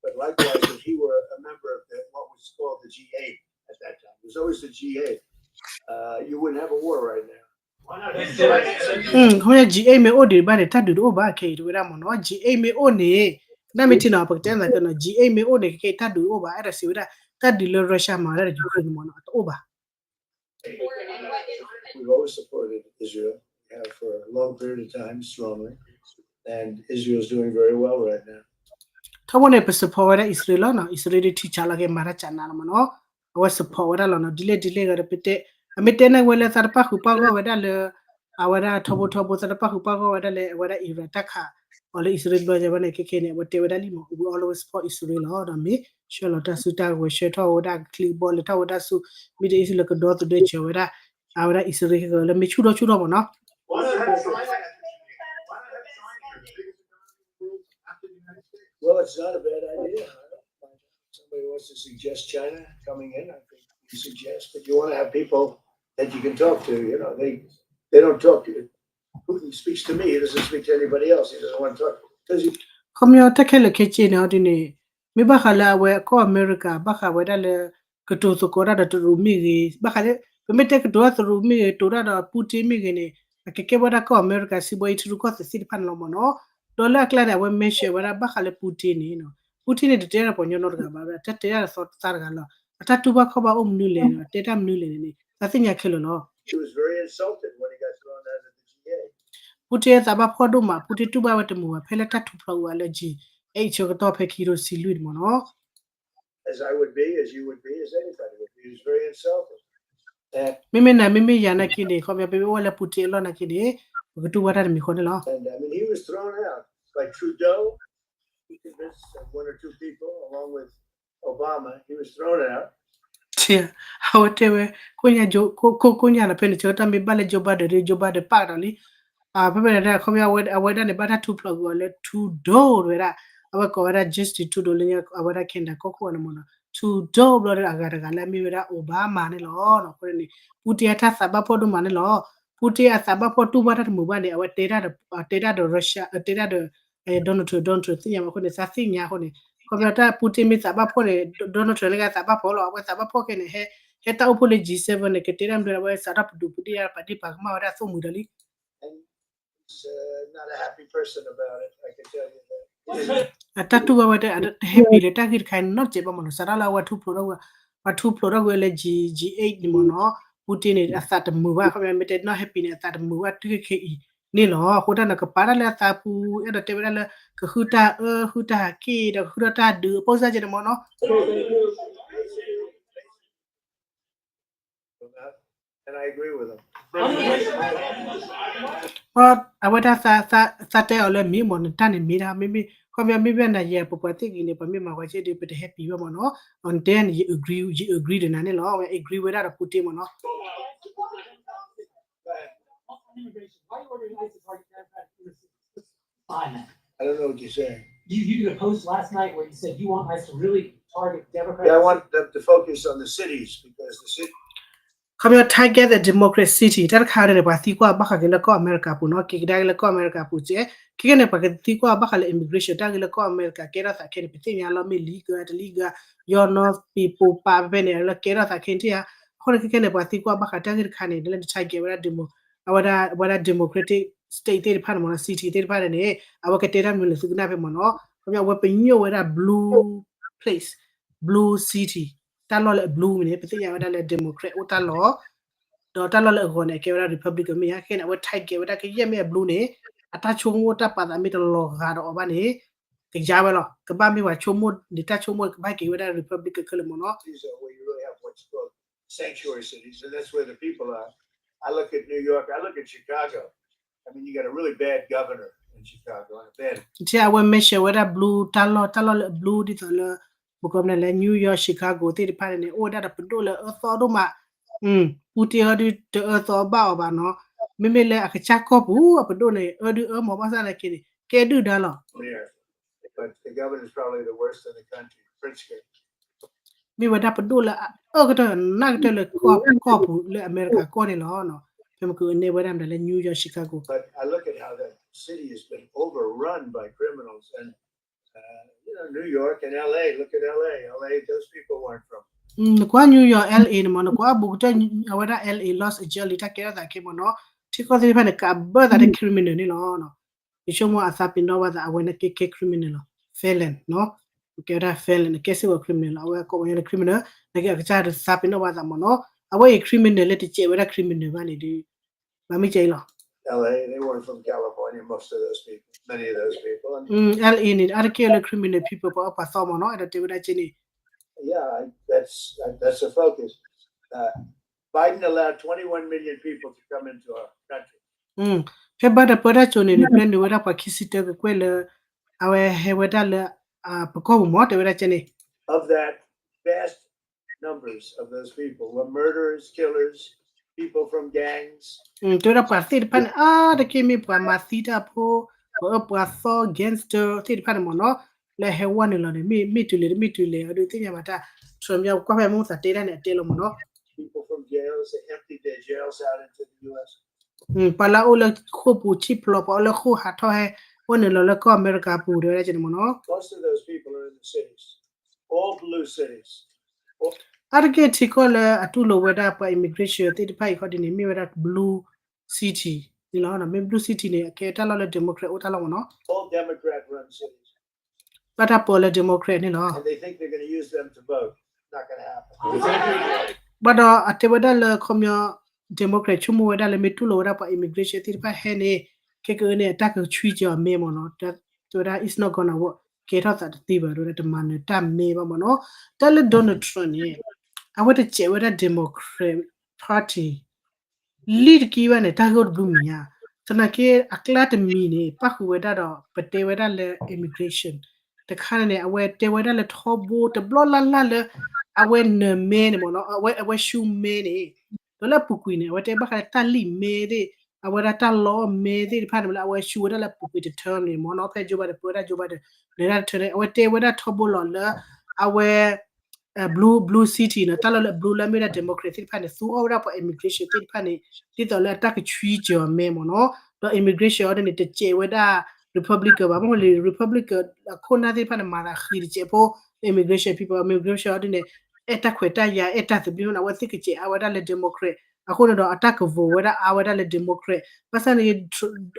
But likewise, if he were a member of the, what was called the G eight at that time, it was always the G eight, uh, you wouldn't have a war right now. ခီမ့ၢ် G eight မ့ၢ်အိၣ်ဒံးဘၣ်န့ၣ် တၢ်ဒုးတအိၣ်ဘၣ် ခဲအံၤတဲဝဲဒၣ်မ့ၢ်နီၤ G eight မ့ၢ်အိၣ်န့ၣ် နမ့ၢ်ထံၣ်နီၤ ပကတဲနသးကၢနီၤ G eight မ့ၢ်အိၣ်န့ၣ် ခဲအံၤတၢ်ဒုးတအိၣ်ဘၣ် အဲၣ်ဒိးစံးဝဲဒၣ် တၢ်ဒုးလၢ Russia မၤဝဲဒၣ်ဒီး Ukraine မ့ၢ်နီၤ တအိၣ်ဘၣ် We've always supported Israel. We have for a long period of time, strongly. And Israel's doing very well right now. ထီဘိန့ၣ် ပ support ဝဲဒၣ် အံၣ်စရ့လးလီၤနီၤ အံၣ်စရ့လးဒ်ထံဆးလီၤက့ၤ မၤတၢ်ကနးလီၤမ့ၢ်နီၤ အဝဲ support ဝဲဒၣ်လီၤနီၤ ဒ်လဲၣ်ဒ်လဲၣ်ဂ့ၤဒီး ပတဲ အမ့ၢ်တဲန့ၢ်ဝဲလၢသးတပၣ်ဃုာ်ပၣ်ဂီၢ်ဝဲဒၣ်လၢ အဝဲဒၣ်ထီဘိထီဘိ သးတပၣ်ဃုာ်ပၣ်ဂီၢ်ဝဲဒၣ်လၢ အဝဲဒၣ် Iran တၢ်ခး အီၤလၢအံၣ်စရ့လးတဘျီညါဝဲန့ၣ် ခဲခဲန့ၣ် အဝဲတဲဝဲဒၣ်လံမ့ၢ် we always support အံၣ်စရ့လးလီၤ ဒီးမ့ၢ်ဆှၢလီၤတၢ်စုတၢ်ကဝဲၤ ဆှၢထီၣ်ဝဲဒၣ်ကချံကဘီ လဲၤထီၣ်ဝဲဒၣ်ဆူ Middle East လၢကဒီသဒၢစၢၤဝဲဒၣ် အဝဲဒၣ်အံၣ်စရ့လးလၢမ့ၢ်ဆူၣ်ထီၣ်ဆူၣ်ထီၣ်မ့ၢ်နီၤ Well, it's not a bad idea. Somebody wants to suggest China coming in, I think you suggest, but you want to have people that you can talk to. You know, they they don't talk. Putin speaks to me. He doesn't speak to anybody else. He doesn't want to talk. ခီပညီတၢ်ခဲလၢာ်ခဲဆ့န့ၣ် အီၤဒ်န့ၣ် မ့ၢ်ဘၣ်ဃးလၢအဝဲကီၢ်အမဲရကၤ ဘၣ်ဃးဝဲဒၣ်လၢ ကတိၤသကိးတၢ်ဒီးတရူးမ့ၢ်ဂ့ၤ ဘၣ်ဃးလၢ ပမ့ၢ်တဲကတိၤတၢ်တရူးမ့ၢ်ဂ့ၤ တိၤတၢ်ဒီး Putin မ့ၢ်ဂ့ၤန့ၣ် အကကဲဝဲဒၣ်ကီၢ်အမဲရကၤ စံးဘီအံၤထရူးကီၢ်သ့ၣ်တဖၣ်န့ၣ်လီၤမ့ၢ်နီၤ ဒီးလၢအကျါန့ၣ် အဝဲ mention ဝဲဒၣ်ဘၣ်ဃးလၢ Putin န့ၣ် Putin န့ၣ် တတဲဒၣ်ပှၤကညီနီတဂၤဘၣ် တၢ်တဲဒၣ်ဒီးသးတဂၤလီၤ အတၢ်တူၢ်ဘၣ်ခီၣ်ဘၣ်အိၣ်မနုၤလဲၣ် တဲတၢ်မနုၤလဲၣ်န့ၣ် သးသ့ၣ်ညါခဲလၢာ်လီၤ Putin သးဘၣ်ဖှီၣ်ဒိၣ်မး Putin တူၢ်ဘၣ်ဝဲတမုာ်ဘၣ် ဖဲလၢတၢ်ထူးဖျိးဝဲလၢ G eight ဆၢကတီၢ်ဖဲခံကထိဆံလွံၢ်န့ၣ်မ့ၢ်နီၤ မ့မ့ၢ်နၤ မ့မ့ၢ်ယၤနာ်က့န့ၣ် ခီပညီ ပမ့ၢ်အိၣ်ဝဲလၢ Putin အလီၢ်နာ်က့န့ၣ် ပကတူၢ်ဘၣ်တၢ်တမံၤဃီန့ၣ်လီၤ. အဝဲတဲဝဲ ကိးညါလီၤဖဲန့ၣ် ဆၢကတီၢ်မ့ၢ်ဘၣ်လၢ Joe Biden ဒီး Joe Biden ပာ်ကဒီးလံ ဖဲဖဲန့ၣ် ခီပညီ အဝဲဒၣ်န့ၣ် ဘၣ်တၢ်ထူးဖျိးကွံာ်အီၤလၢ Trudeau ဝဲဒၣ် အဝဲကိးဝဲဒၣ် Justin Trudeau လၢအဝဲဒၣ် Canada ကီၢ်ခိၣ်အီၤန့ၣ်မ့ၢ်နီၤ Trudeau ဘျီဒီးအဂၤတဂၤလၢအမ့ၢ်ဝဲဒၣ် Obama န့ၣ်လီၤ. အဃိန့ၣ် Putin အတၢ်သးဘၣ်ဖှီၣ်ဒိၣ်မးန့ၣ်လီၤ. Putin အသးဘၣ်ဖှီၣ်တူၢ်ဘၣ်တၢ်တမုာ်ဘၣ်န့ၣ် အဝဲတဲတၢ်ဒီး တဲတၢ်ဒီး Russia တဲတၢ်ဒီး Donald Trump, Donald Trump သ့ၣ်ညါမးအဃိန့ၣ် သးသ့ၣ်ညါအဃိန့ၣ် ခီပညီတၢ် Putin မ့ၢ်သးဘၣ်ဖှီၣ်န့ၣ် Donald Trump န့ၣ်ကသးဘၣ်ဖှီၣ်လီၤ. အဝဲသးဘၣ်ဖှီၣ်ခဲန့ၣ် ဟဲ ဟဲတၢ်အိၣ်ဖှိၣ်လၢ G seven န့ၣ် ကတဲတၢ်မနုၤ အဝဲစးထီၣ်ပဒုးပဒ့ၣ်ပာ်ဒ့ၣ်ပာ်ကမၣ်ဝဲဒၣ်သိၣ်မှံၤဒီးလံ အတၢ်တူၢ်ဘၣ်ဝဲတ happy လၢတၢ်ဂ့ၢ်တခါအံၤနီတစဲးဘၣ်မ့ၢ်နီၤ စးထီၣ်လၢအဝဲထူးဖျိးထီၣ်ဝဲ ပှၤထူးဖျိးထီၣ်ဝဲလၢ G, G eight န့ၣ်မ့ၢ်နီၤ Putin န့ၣ် အသးတမုာ်ဘၣ် ခီပညီမ့ၢ်တဲနီၢ် happy န့ၣ် အသးတမုာ်ဘၣ်တုၤခဲအံၤန့ၣ်လီၤ. အဃိတၢ်န့ၣ် ကပာ်တၢ်လၢအသးပူၤ အဲၣ်ဒိးတဲဝဲဒၣ်လၢ ကဃုတၢ်အၢ ဃုတၢ်ဟးက့ၣ် ဒီးကဃုထီၣ်တၢ်ဒုးအပိစၢ်ကဲန့ၣ်မ့ၢ်နီၤ And I agree with him. အဝဲဒၣ် သးတဲအီၤလၢမ့ၢ်မ့ၢ် နတၢ်န့ၣ်မ့ၢ်ဒၣ် မ့မ့ၢ် ခီပညီမ့ၢ်ဘၣ်နၤယဲ ပပှၤသ့ၣ်ဂ့ၤန့ၣ် ပှၤမ့ၢ်မၤဝဲကဲဒီး ပတ happy ဘၣ်မ့ၢ်နီၤ နတဲန့ၣ် ယ agree ယ agree ဒီးနၤန့ၣ်လီၤ အဝဲ agree ဝဲဒၣ်ဒီး Putin မ့ၢ်နီၤ I don't know what you're saying. You, you did a post last night where you said you want ICE to really target Democrats. Yeah, I want them to focus on the cities because the city. ခီပညီ target the democratic city တၢ်တခါန့ၣ် ပှၤသံကွၢ်ဘၣ်ဃးက့ၤလၢကီၢ်အမဲရကၤပူၤနီၤ, က့ၤကဒါက့ၤလၢကီၢ်အမဲရကၤပူၤကဲ, ခဲကနံၣ်န့ၣ် ပှၤကသံကွၢ်ဘၣ်ဃးလၢ immigration တၢ်ဂ့ၢ်လၢကီၢ်အမဲရကၤ ကဲထီၣ်သးခဲန့ၣ် ပသ့ၣ်ညါလီၤ မ့ၢ်လံကၢတလံကၢ, ယီၢ်နီၣ်ပံၤပိာ်ပာ်ဖဲဖဲန့ၣ် လၢကဲထီၣ်သးခဲန့ၣ်ထံၣ်ဧါ. အဃိန့ၣ် ခဲကနံၣ်န့ၣ် ပှၤသံကွၢ်ဘၣ်ဃးတၢ်ဂ့ၢ်တခါန့ၣ် လၢန target ဝဲဒၣ် demo အဝဲဒၣ် အဝဲဒၣ် democratic state သ့ၣ်တဖၣ်န့ၣ်မ့ၢ်နီၤ, city သ့ၣ်တဖၣ်န့ၣ်န့ၣ် အဝဲကတဲတၢ်မနုၤလဲၣ်သုကနၣ်ဖဲမ့ၢ်နီၤ, ခီပညီ အဝဲပညိၣ်ဝဲဒၣ် blue place, blue city, တၢ်လီၢ်လၢအ blue မ့ၢ်န့ၣ် ပသ့ၣ်ညါဝဲဒၣ်လၢ democrat အိၣ်တၢ်လီၢ်, ဒီးတၢ်လီၢ်လၢအဂီၤန့ၣ် အကဲဝဲဒၣ် republican မ့ၢ်ဧါ. ခဲကနံၣ်န့ၣ် အဝဲ target ဝဲဒၣ်ကယဲၢ်မ့ၢ်အ blue န့ၣ် အတၢ်ဆိကမိၣ်တၢ်ပာ်သးမ့ၢ်တလီၤဂာ်ဒီးအီၤဘၣ်န့ၣ် ကယါဝဲလီၤ. ကဘၣ်မ့ၢ်ပှၤဆိကမိၣ်န့ၣ် တၢ်ဆိကမိၣ်ကဘၣ်က့ၤဝဲဒၣ် republican ခဲလၢာ်မ့ၢ်နီၤ. These are where you really have what's called sanctuary cities, and that's where the people are. I look at New York, I look at Chicago. I mean, you got a really bad governor in Chicago and a bad ထဲအဝဲ mention ဝဲဒၣ် blue တၢ်လီၢ်, တၢ်လီၢ်လၢအ blue ဒ်သိးလၢ ပကိးမနုၤလဲၣ် New York, Chicago သ့ၣ်တဖၣ်န့ၣ်န့ၣ် အိၣ်ဝဲဒၣ်ဒီးပဒိၣ်လၢအအၢသီဒိၣ်မး, ပူတ့အီၤဒုးတအၢသီဘၣ်အီၤဘၣ်နီၤ. မ့မ့ၢ်လၢအကစၢ်ကီၢ်ပူၤ အပဒိၣ်န့ၣ် အၢဒုးအၢမး ဘၣ်ဆၣ်သနာ်က့န့ၣ် ကဲဒုၣ်ဒါလီၤ. But the governor is probably the worst in the country, Pritzker. မ့ၢ်ဝဲဒၣ်ပဒိၣ်လၢအအၢကတၢၢ်အနၢ်ကတၢၢ်လၢကီၢ်ပူၤလၢအမဲရကၤကီၢ်န့ၣ်လီၤ. ဖဲမ့ၢ်ကန့ၢ်ဝဲဒၣ်မနုၤလဲၣ် New York, Chicago. But I look at how that city has been overrun by criminals and, uh, you know, New York and L A. Look at L A. L A, those people weren't from. နကွၢ် New York, L A န့ၣ်မ့ၢ် နကွၢ်ဘူးကတၢၢ် အဝဲဒၣ် L A, Los Angeles တၢ်ကဲထီၣ်သးခဲမ့ၢ်နီၤ, ထံကီၢ်သ့ၣ်တဖၣ်န့ၣ် ကးဘၢသးဒီး criminal န့ၣ်လီၤ. ယဆိကမိၣ်အသးပ့ၤနီၣ်ဘၣ်သး အဝဲန့ၣ်ကဲ ကဲ criminal လီၤ. Felon နီၤ, ကဲဝဲဒၣ် felon န့ၣ် ကဲစ့ၢ်ကီး criminal လီၤ. အဝဲကိးဝဲဒၣ် criminal နာ်က့အကစၢ်ဒီးသးပ့ၤနီၣ်ဘၣ်သးမ့ၢ်နီၤ. အဝဲအံၤ criminal လၢတစဲးဝဲဒၣ် criminal ဘၣ်န့ၣ်ဒီး ဘၣ်မ့ၢ်ကဲအံၤလီၤ. L A, they weren't from California, most of those people, many of those people. L A န့ၣ် အါတက့ၢ်လၢ criminal people ပှၤအၢပှၤသီမ့ၢ်နီၤ, အဲၣ်ဒိးတဲဝဲဒၣ်ကဲန့ၣ်. Yeah, that's, that's the focus. Uh, Biden allowed twenty-one million people to come into our country. ဖဲ Biden ပၢတၢ်စိၤန့ၣ်န့ၣ် ပျဲနုာ်ဝဲဒၣ်ပှၤခံဆံတၢကကွဲၢ်လၢ အဝဲဟဲဝဲဒၣ်လၢ ပကီၢ်ပူၤမ့ၢ် တဲဝဲဒၣ်ကဲန့ၣ်. Of that, vast numbers of those people were murderers, killers, people from gangs. တဲဝဲဒၣ်ပှၤသ့ၣ်တဖၣ်န့ၣ် အါတက့ၢ်မ့ၢ်ပှၤမၤသံတၢ်ဖိ, ပှၤအၢပှၤသီ gangster သ့ၣ်တဖၣ်န့ၣ်မ့ၢ်နီၤ, လၢဟဲဝဲနုာ်လီၤန့ၣ် မ့ၢ်တုၤလဲၣ်တမ့ၢ်တုၤလဲၣ် အဒုးသ့ၣ်ညါဘၣ်တၢ် Trump ကွၢ်ဖဲမူသးတဲတၢ်န့ၣ် အတဲလီၤမ့ၢ်နီၤ. People from jails, they emptied their jails out into the U S. ပှၤလၢအအိၣ်လၢဃိာ်ပူၤဆံၣ်ဖျိး ပှၤအိၣ်လၢဃိာ်ဟးထီၣ်ဟဲ ဝဲနုာ်လီၤလၢကီၢ်အမဲရကၤပူၤ တဲဝဲဒᣣ်ကဲန့ၣ်မ့ၢ်နီၤ. Most of those people are in the cities, all blue cities. အါတက့ၢ်ထံကီၢ်လၢအတူၢ်လိာ်ဝဲဒၣ်ပှၤ immigration သ့ၣ်တဖၣ်အံၤခီဒ်န့ၣ် မ့ၢ်ဝဲဒၣ် blue city န့ၣ်လီၤ. မ့ၢ် blue city န့ၣ် အကဲတၢ်လီၢ်လၢ Democrat အိၣ်တၢ်လီၢ်မ့ၢ်နီၤ. All Democrat run cities. ဘၣ်တၢ်ပၢလၢ Democrat န့ၣ်လီၤ. And they think they're gonna use them to vote. Not gonna happen. ဘၣ်ဒီးအတဲဝဲဒၣ်လၢခီပညီ Democrat ဆိကမိၣ်ဝဲဒၣ်လၢမ့ၢ်တူၢ်လိာ်ဝဲဒၣ်ပှၤ immigration သ့ၣ်တဖၣ်ဟဲန့ၣ် ခဲကနံၣ်န့ၣ် အတၢ်ကဆွံက့ၤအီၤမ့ၢ်မ့ၢ်နီၤ, တဲဝဲဒၣ် it's not gonna work ကဲထီၣ်သးတသ့ဘၣ် တဲဝဲဒၣ်တမၤနၢၤတၢ်မ့ၢ်ဘၣ်မ့ၢ်နီၤ. တၢ်လၢ Donald Trump န့ၣ် အဝဲတစဲးဝဲဒၣ် Democrat Party လံတကံဘၣ်န့ၣ် တၢ်ဂ့ၢ်အိၣ်တဘျုးမံၤညါ, သနာ်က့အကျါတမံၤန့ၣ် ပၣ်ဃုာ်ဝဲဒၣ်ဒီး ပတဲဝဲဒၣ်လၢ immigration တခါန့ၣ် အဝဲတဲဝဲဒၣ်လၢထီဘိတဘျီလၢ်လၢ်လၢ အဝဲနၢၤမဲန့ၣ်မ့ၢ်နီၤ, အဝဲ အဝဲဆူမဲန့ၣ် ဒီးလၢအပူၤကွံာ်န့ၣ် အဝဲတဲဘၣ်ဃးလၢတၢ်လံၣ်မဲသ့ၣ် အဝဲဒၣ်တၢ်လီအီၣ်မဲသ့ၣ်တဖၣ်န့ၣ် လၢအဝဲဆူဝဲဒၣ်လၢအပူၤကွံာ်တ term န့ၣ်မ့ၢ်နီၤ, ဖဲ Joe Biden ပၢဝဲဒၣ် Joe Biden လဲၤတၢ်တ term န့ၣ် အဝဲတဲဝဲဒၣ်ထီဘိလီၤလၢ အဝဲ blue, blue city နီၤ, တၢ်လီၢ်လၢ blue လၢအမ့ၢ်ဝဲဒၣ် Democrat သ့ၣ်တဖၣ်န့ၣ် သူအီၣ်ဝဲဒၣ်ပှၤ immigration သ့ၣ်တဖၣ်န့ၣ် ဒ်သိးလၢအတၢ်ကဆွံက့ၤအီၤမဲမ့ၢ်နီၤ, ဒီး immigration အီၤဒ်န့ၣ် တစဲးဝဲဒၣ် Republican ဘၣ်, မ့ၢ်လၢ Republican အခိၣ်နၢ်သ့ၣ်တဖၣ်န့ၣ် မၤသးဃံတစဲးဖိ immigration people, immigration အီၤဒ်န့ၣ် အဲၣ်တၢ်ခွဲးတၢ်ယာ် အဲၣ်တၢ်သဘျ့န့ၣ် အဝဲသ့ၣ်ကစဲးအါဝဲဒၣ်လၢ Democrat အဃိန့ၣ်ဒီး အတၢ်ကvoteဝဲဒၣ်အါဝဲဒၣ်လၢ Democrat, ဘၣ်ဆၣ်န့ၣ်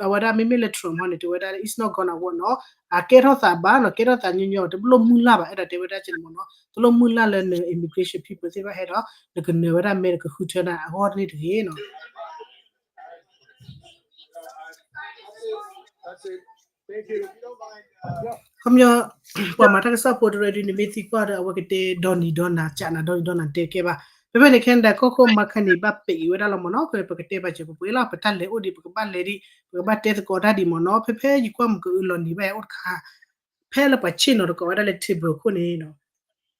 အဝဲဒၣ်မ့မ့ၢ်လၢ Trump ဟီန့ၣ် တဲဝဲဒၣ် it's not gonna work နီၤ, အကဲထီၣ်သးဘၣ်နီၤ, ကဲထီၣ်သးညီညီ တဘၣ်လိၣ်မုၢ်လၢ်ဘၣ်, အဲၣ်ဒိးတဲဝဲဒၣ်ကဲန့ၣ်မ့ၢ်နီၤ, တလိၣ်မုၢ်လၢ်လၢန immigration people သ့ၣ်တဖၣ်ဟဲဒီး နကနၢၤဝဲဒၣ်မဲ နကဃုထၢနၤအဂီၢ်န့ၣ်တဂ့ၤနီၤ. ခီပညီ ပှၤမၤတၢ်ကစီၣ်ဖိတရၢဒ်န့ၣ် မ့ၢ်သံကွၢ်ဒီး အဝဲကတဲဒီနံၤဒီနၤ ကနၤဒီနံၤဒီနၤတဲကဲဘၣ်. ဖဲဖဲန့ၣ် Canada ကီၢ်ခိၣ်မၤခါန့ၣ် ဘၣ်ပဲာ်အံၤဝဲဒၣ်လီၤမ့ၢ်နီၤ, ပကတဲဘၣ်စၢၤပှဲၤပှဲၤလီၤ, ပတၢ်လဲၤအိၣ်ဒံး ပကဘၣ်လဲၤဒံး ပကဘၣ်တဲသကိးတၢ်ဒံးမ့ၢ်နီၤ. ဖဲဖဲယကွၢ်မုၢ်ကအုလီၤနံၤဘၣ်ယအိၣ်တခါ ဖဲလၢပှၤဆ့ၣ်နီၤတကိးဝဲဒၣ်လၢ table ခိၣ်န့ၣ်နီၤ,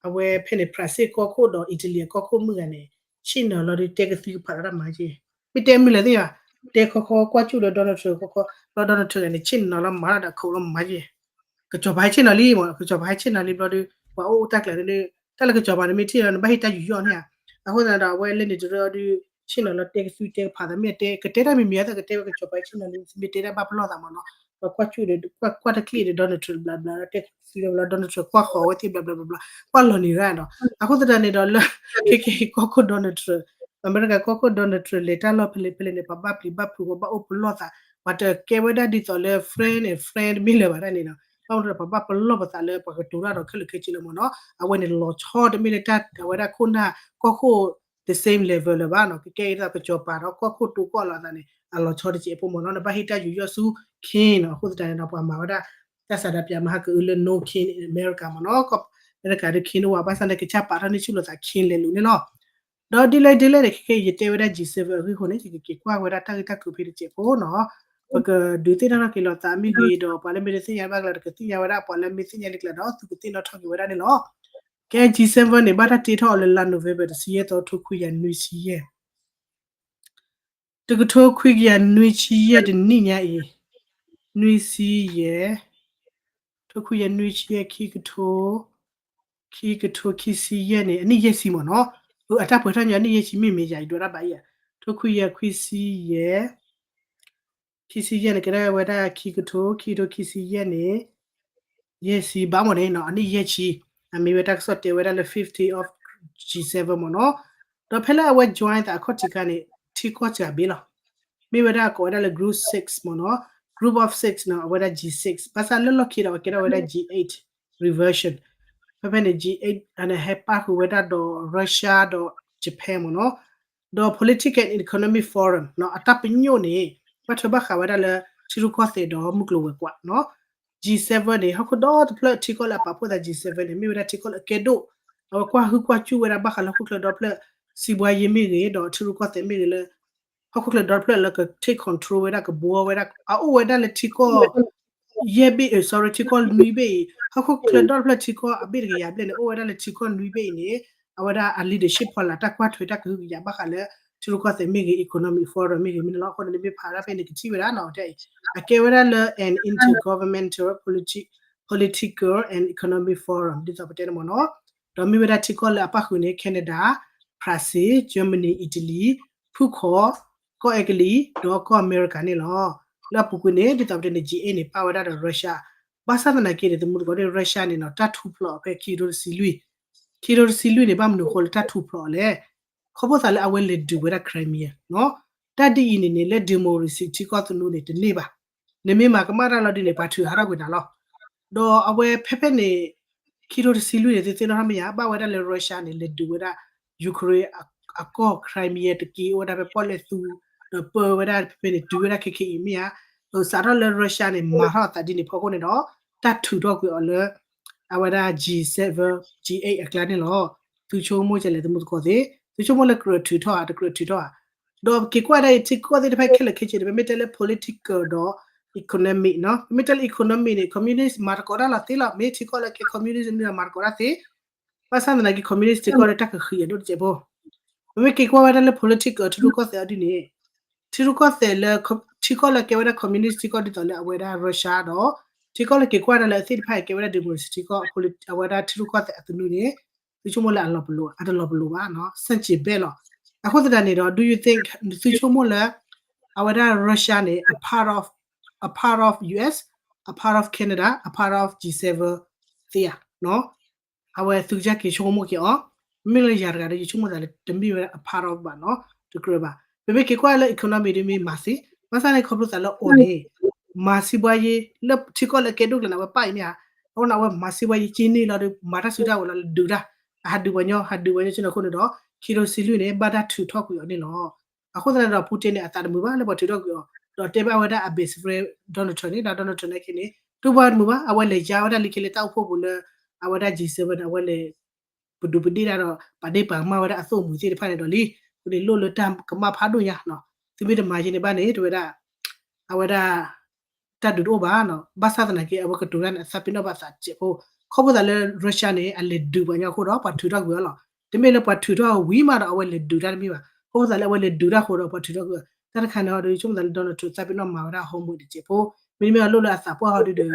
အဝဲဖဲန့ၣ် ဖြၣ်စ့ၣ်ကီၢ်ခိၣ်ဒီး Italy အကီၢ်ခိၣ်မုၣ်ဂၤန့ၣ် ဆ့ၣ်နီၤလီၤဒီးတဲကသံကဖးလီၤတၢ်မၤက့, မ့ၢ်တဲမနုၤလဲၣ်သ့ၣ်ညါ, တဲခီခီကွၢ်ကၠူၣ်လၢ Donald Trump ခီခီ, ဘျီ Donald Trump ဂၤန့ၣ် ဆ့ၣ်နီၤလီၤမၤလီၤဒီးခိးလီၤမၤက့, ကစီၤပၤဟဲဆ့ၣ်နီၤလံမ့ၢ် ကစီၤပၤဟဲဆ့ၣ်နီၤလံဘျီဒီး ပှၤအိၣ်အိၣ်တၢ်ကျဲၤန့ၣ်, တၢ်လၢကစီၤပၤန့ၣ်မ့ၢ်ထံၣ်လီၤ နဘၣ်ဟ့ၣ်တၢ်ယူးယီၣ်န့ၣ်ဧါ. အဃိသတးဒီး အဝဲလဲၤနုာ်တရၢအီၤဒီး ဆ့ၣ်နီၤလၢတဲကသူတဲကဖးသး မ့ၢ်တဲကတဲတၢ်မံၤမံၤအသး ကတဲဝဲကစီၤပၤဆ့ၣ်နီၤလံ မ့ၢ်တဲတၢ်ဘၣ်ပလီၢ်သးမ့ၢ်နီၤ, ပှၤကွၢ်ကၠူၣ်ဒီး ကွၢ်ကွၢ်တကျ့ၣ်ဒီး Donald Trump ဘျးဘျး တဲကသူဘျးဘျး Donald Trump ကွၢ်ဃီၤဝဲသ့ၣ်ဘျးဘျးဘျးဘျး ကွၢ်လီၤနံၤရၣ်နီၤ. အဃိသတးန့ၣ်ဒီးလၢ ခဲကဲကီၢ်ခိၣ် Donald Trump အမဲရကၤကီၢ်ခိၣ် Donald Trump လဲၤတၢ်လီၢ်ဖဲလဲၣ်ဖဲလဲၣ်န့ၣ် ပှၤဘၣ်ပျံၤဘၣ်ဖုး ပှၤဘၣ်အိၣ်ပလီၢ်သး ပှၤတကဲဝဲဒၣ်ဒ်သိးလၢ friend and friend တမ့ၢ်လၢၤဘၣ်ဒၣ်န့ၣ်နီၤ. ဘၣ်မနုၤဒီး ပှၤဘၣ်ပလီၢ်ပသးလၢပှၤကတိၤတၢ်ဒီးခဲလၢာ်ခဲဆ့လၢမ့ၢ်နီၤ. အဝဲန့ၣ်လီၤဆီတမ့ၢ်လၢတၢ်အဝဲဒၣ်ခိၣ်နၢ်ကီၢ်ခိၣ် the same level လၢၤဘၣ်နီၤ. ကကဲအံၤဒ်သိးကစီၤပၤဒီးကီၢ်ခိၣ်တိကီၢ်လီၤအသးန့ၣ် အလီၤဆီတစဲးဖိမ့ၢ်နီၤ. နဘၣ်ဟ့ၣ်တၢ်ယူးယီၣ်ဆူ King နီၤ. အဃိသတးန့ၣ်ဒီး ပှၤမၤဝဲဒၣ် တၢ်ဆန္ဒပြ မဟါကအုလၢ no King in America မ့ၢ်နီၤ. အမဲရကၤဒီး King အိၣ်ဝဲ ဘၣ်ဆၣ်န့ၣ် ကစၢ်ပာ်ထီၣ်န့ၢ်ဆူၣ်လိာ်သး King လဲၤလူၤန့ၣ်လီၤ. ဒီးဒ်လဲၣ်ဒ်လဲၣ်န့ၣ် ခဲကဲယတဲဝဲဒၣ် G seven အဂ့ၢ်အဃိန့ၣ် ယကက့ၤကွၢ်ဝဲဒၣ်တၢ်ဂ့ၢ်တၢ်ကျိၤဖဲတစဲးဖိနီၤ. ပကဒုးသ့ၣ်နီၣ်ထီၣ်က့ၤလိာ်သးမ့ၢ်ဂ့ၤဒီး ပှၤလၢမ့ၢ်တသ့ၣ်ညါဘၣ်ကလီၤ တကသ့ၣ်ညါဝဲဒၣ် ပှၤလၢမ့ၢ်သ့ၣ်ညါလံကျါဒီး သုကသ့ၣ်နီၣ်ထီၣ်က့ၤဝဲဒၣ်န့ၣ်လီၤ. ကဲ G seven န့ၣ် ဘၣ်တၢ်တ့ထီၣ်အီၤလၢလါ November တဆံယဲၢ်သီ ထိခွံကယၤနွံဆံယဲၢ် တကထိခွံကယၤနွံဆံယဲၢ်တနံၣ်ညါအံၤ, နွံဆံယဲၢ်, ထိခွံကယၤနွံဆံယဲၢ် ခံကထိ, ခံကထိခံဆံယဲၢ်န့ၣ် အနံၣ်ယဲၢ်ဆံမ့ၢ်နီၤ. အတၢ်ပှဲၤထီၣ်ညီအနံၣ်ယဲၢ်ဆံမ့ၢ်မ့ၢ်ယၤ ယဒိးတၢ်ဘၣ်ယၤ, ထိခွံကယၤခွံဆံယဲၢ် ခံဆံယဲၢ်န့ၣ် ကဲထီၣ်ဝဲဒၣ်ခံကထိ, ခံကထိခံဆံယဲၢ်န့ၣ် ယဲၢ်ဆံဘၣ်မ့ၢ်န့ၣ်နီၤ, အနံၣ်ယဲၢ်ဆံ, အမ့ၢ်ဝဲတၢ်ကစီၣ်တဲဝဲဒၣ်လၢ fifty of G seven မ့ၢ်နီၤ. ဒီးဖဲလၢအဝဲ join သးအခီၣ်ထံးခါန့ၣ် ထံကီၢ်စှၤဘ့ၣ်လီၤ. မ့ၢ်ဝဲဒၣ်ကိးဝဲဒၣ်လၢ group six မ့ၢ်နီၤ, group of six နီၤ, အဝဲဒၣ် G six, ဘၣ်ဆၣ်လၢလီၢ်ခံဒီးအဝဲကဲထီၣ်ဝဲဒၣ် G eight reversion. ဖဲဖဲန့ၣ် G eight န့ၣ် ဟဲပၣ်ဃုာ်ဝဲဒၣ်ဒီး Russia ဒီး Japan မ့ၢ်နီၤ. ဒီး Political and Economic Forum နီၤ, အတၢ်ပညိၣ်န့ၣ် ဘၣ်ထွဲဘၣ်ဃးဝဲဒၣ်လၢ ထံရူၢ်ကီၢ်သဲးဒီးမုၢ်ကျိၤဝဲၤကွာ်နီၤ. G seven န့ၣ် ဟီၣ်ခိၣ်ဒီတဖျၢၣ်ထံကီၢ်လၢအပာ်ဖှိၣ်သး G seven န့ၣ် မ့ၢ်ဝဲဒၣ်ထံကီၢ်လၢအကဲဒိၣ်, အဝဲကွၢ်ဟုၣ်ကွၢ်စူၣ်ဝဲဒၣ်ဘၣ်ဃးလၢဟီၣ်ခိၣ်ချၢဒီဖျၢၣ် စံးဘှါယ့မ့ၢ်ဂ့ၤ ဒီးထံရူၢ်ကီၢ်သဲးမ့ၢ်ဂ့ၤလၢ ဟီၣ်ခိၣ်ချၢဒီတဖျၢၣ်လၢက take control ဝဲဒၣ် ကဘှီဝဲဒၣ် အအိၣ်ဝဲဒၣ်လၢထံကီၢ် ယဲၢ်ဘ့ၣ်, အၢ sorry, ထံကီၢ်နွံဘ့ၣ်အံၤ, ဟီၣ်ခိၣ်ချၢဒီတဖျၢၣ်ထံကီၢ်အဘ့ၣ်တကယၤဘျဲၣ်န့ၣ် အိၣ်ဝဲဒၣ်လၢထံကီၢ်နွံဘ့ၣ်အံၤန့ၣ် အဝဲဒၣ်အ leadership ဖီလာ် တၢ်ကွၢ်ထွဲတၢ်ကဟုကယာ်ဘၣ်ဃးလၢ ထံရူၢ်ကီၢ်သဲးမ့ၢ်ဂ့ၤ economic forum မ့ၢ်ဂ့ၤမ့ၢ်န့ၣ်လီၤ. အဃိန့ၣ် နမ့ၢ်ဖးဒၣ်ဖဲန့ၣ် ကထံၣ်ဝဲဒၣ်နီၤ, အကဲဝဲဒၣ်လၢ an intergovernmental political and economic forum ဒ်သိးပတဲန့ၣ်မ့ၢ်နီၤ. ဒီးမ့ၢ်ဝဲဒၣ်ထံကီၢ်လၢအပၣ်ဃုာ်န့ၣ် Canada, France, Germany, Italy, ဖုၣ်ခီၣ်, ကီၢ်အဲကလံး ဒီးကီၢ်အမဲရကၤန့ၣ်လီၤ. လၢအပူၤကွံာ်န့ၣ် ဒ်သိးပတဲန့ၣ် G eight န့ၣ် ပၣ်ဝဲဒၣ်ဒီး Russia. ဘၣ်ဆၣ်သနာ်က့န့ၣ် သမူသကိးဒီး Russia န့ၣ်နီၤ တၢ်ထူၣ်ဖျိးအီၤဖဲခံကထိတဆံလွံၢ်, ခံကထိတဆံလွံၢ်န့ၣ် ဘၣ်မနုၤအဃိလၢတၢ်ထူၣ်ဖျိးအီၤလဲၣ်. ခီဖျိသးလၢအဝဲလဲၤဒုးဝဲဒၣ် Crimea နီၤ. တၢ်ဒ်အံၤန့ၣ်န့ၣ် လၢ democracy ထံကီၢ်သနူန့ၣ် တန့ၢ်ဘၣ်. နမ့ၢ်မၤကမၣ်တၢ်လီၤဒ်န့ၣ် ပှၤထုးဟးထီၣ်ကွံာ်နၤလီၤ. ဒီးအဝဲဖဲဖဲန့ၣ် ခံကထိတဆံလွံၢ်န့ၣ် သုသ့ၣ်နီၣ်ထီၣ်မ့ၢ်ဧါ, ဘၣ်ဝဲဒၣ်လၢ Russia န့ၣ် လဲၤဒုးဝဲဒၣ် Ukraine အကီၢ် Crimea တက့ၢ် အိၣ်ဝဲဒၣ်ဖဲပီၣ်လဲၣ်သူ, ဒီးပၢဝဲဒၣ်ဖဲဖဲန့ၣ် တုၤဝဲဒၣ်ခဲခဲအံၤမ့ၢ်ဧါ. စးထီၣ်လၢ Russia န့ၣ် မၤထီၣ်အသးဒ်န့ၣ်ဖီခိၣ်န့ၣ်ဒီး တၢ်ထုးထီၣ်ကွံာ်အီၤလၢ အဝဲဒၣ် G seven, G eight အကျါန့ၣ်လီၤ. သုဆိကမိၣ်ကလဲၣ် သမူသကိးသ့ၣ်, သုဆိကမိၣ်လၢကြၢးထုးထီၣ်ဧါ တကြၢးထုးထီၣ်ဧါ. ဒီးက့ၤကွၢ်ဒၣ်အံၤ ထံကီၢ်သ့ၣ်တဖၣ်ခဲလၢာ်ခဲဆ့န့ၣ် ပမ့ၢ်တဲလၢ political ဒီး economic နီၤ, ပမ့ၢ်တဲလၢ economic န့ၣ် communist မၤသကိးတၢ်လီၤသ့လီၤ. မ့ၢ်ထံကီၢ်လၢကဲ communist န့ၣ် မၤသကိးတၢ်သ့. ဘၣ်ဆၣ်သနာ်က့ communist ထံကီၢ်ဒီးတၢ်ကဃံးအဒိၣ်တစဲးဖိ. ပမ့ၢ်က့ၤကွၢ်ဝဲဒၣ်လၢ political ထံရူၢ်ကီၢ်သဲးအီၤဒ်န့ၣ်, ထံရူၢ်ကီၢ်သဲးလၢ ထံကီၢ်လၢကဲဝဲဒၣ် communist ထံကီၢ်ဒ်သိးလၢအဝဲဒၣ် Russia ဒီး ထံကီၢ်လၢက့ၤကွၢ်ဒၣ်လၢအသ့ၣ်တဖၣ်အံၤကဲဝဲဒၣ် democracy ထံကီၢ်, အဝဲဒၣ်ထံရူၢ်ကီၢ်သဲးအသနူန့ၣ် သုဆိကမိၣ်လၢအလီၤပလိာ် အတလီၤပလိာ်ဘၣ်နီၤ, ဆန့်ကျင်ဘက်လီၤ. အဃိသတးန့ၣ်ဒီး do you think သုဆိကမိၣ်လၢ အဝဲဒၣ် Russia န့ၣ် a part of, a part of U S, a part of Canada, a part of G seven သ့ဧါနီၤ. အဝဲသုကစၢ်က့ၤဆိကမိၣ်က့ၤအီၤ, မ့မ့ၢ်လၢယၤတဂၤဒီး ယဆိကမိၣ်သးလၢတမ့ၢ်ဝဲဒၣ် a part of ဘၣ်နီၤ, တကြၢးဘၣ်. ပမ့ၢ်က့ၤကွၢ်လၢ economy ဒ်မ့ၢ်မၤသ့, ဘၣ်ဆၣ်န့ၣ်ခီဖျိသးလၢအီၤန့ၣ် မၤစံးဘှါယ့ လၢထံကီၢ်လၢကဲဒိၣ်ကျၢၤန့ၣ် အဝဲပၣ်အံၤမ့ၢ်ဧါ, အဃိန့ၣ် အဝဲမၤစံးဘှါယ့က့ၤန့ၢ်လီၤဒီး မၤတၢ်စုတၢ်ဝဲၤလီၤလၢဒုးတၢ်, အဟးဒုးပှၤညီ ဟးဒုးပှၤညီဆ့ၣ်နီၤအဃိန့ၣ်ဒီး ခံကထိတဆံလွံၢ်န့ၣ် ဘၣ်တၢ်ထုးထီၣ်ကွံာ်အီၤန့ၣ်လီၤ. အဃိသတးဒီး Putin န့ၣ် အသးတမုာ်ဘၣ်လၢပှၤထုးထီၣ်ကွံာ်အီၤ, ဒီးတဲဘၣ်ဝဲဒၣ်အ best friend Donald Trump န့ၣ်, ဒီး Donald Trump န့ၣ်က့န့ၣ် တူၢ်ဘၣ်တမုာ်ဘၣ်, အဝဲလဲၤယါဝဲဒၣ်လံခဲလၢာ်တၢ်အိၣ်ဖှိၣ်ပူၤလၢ အဝဲဒၣ် G seven န့ၣ် အဝဲလဲၤ ပဒုးပဒ့ၣ်တၢ်ဒီး ပာ်ဒ့ၣ်ပာ်ကမၣ်ဝဲဒၣ်အသိၣ်အမှံၤသ့ၣ်တဖၣ်န့ၣ်ဒီးလံ. အဃိန့ၣ် လိၣ်လၢတၢ်ကမၣ်ဖးဒိၣ်ညါနီၤ, သုမ့ၢ်တမၤယ့န့ၣ်ဘၣ်န့ၣ် တဝဲဒၣ် အဝဲဒၣ် တၢ်ဒုးတအိၣ်ဘၣ်နီၤ. ဘၣ်ဆၣ်သနာ်က့ အဝဲကတိၤတၢ်န့ၣ် အသးပ့ၤနီၣ်ဘၣ်သးတစဲးဖိ, ခီဖျိသးလၢ Russia န့ၣ် အလဲၤဒုးပှၤညီအဃိဒီး ပှၤထုးထီၣ်ကွံာ်အီၤလီၤ. တမ့ၢ်လၢပှၤထုးထီၣ်ဝံၤမးဒီး အဝဲလဲၤဒုးတၢ်တမ့ၢ်ဘၣ်. ခီဖျိသးလၢအဝဲလဲၤဒုးတၢ်အဃိဒီး ပှၤထုးထီၣ်ကွံာ်အီၤ. တၢ်တခါန့ၣ်ဒီး ယဆိကမိၣ်သးလၢ Donald Trump သးပ့ၤနီၣ်မၤဝဲဒၣ် homework တစဲးဖိ, မ့တမ့ၢ်အလိၣ်လၢအသးပှၢ်ဟီဒုဒီး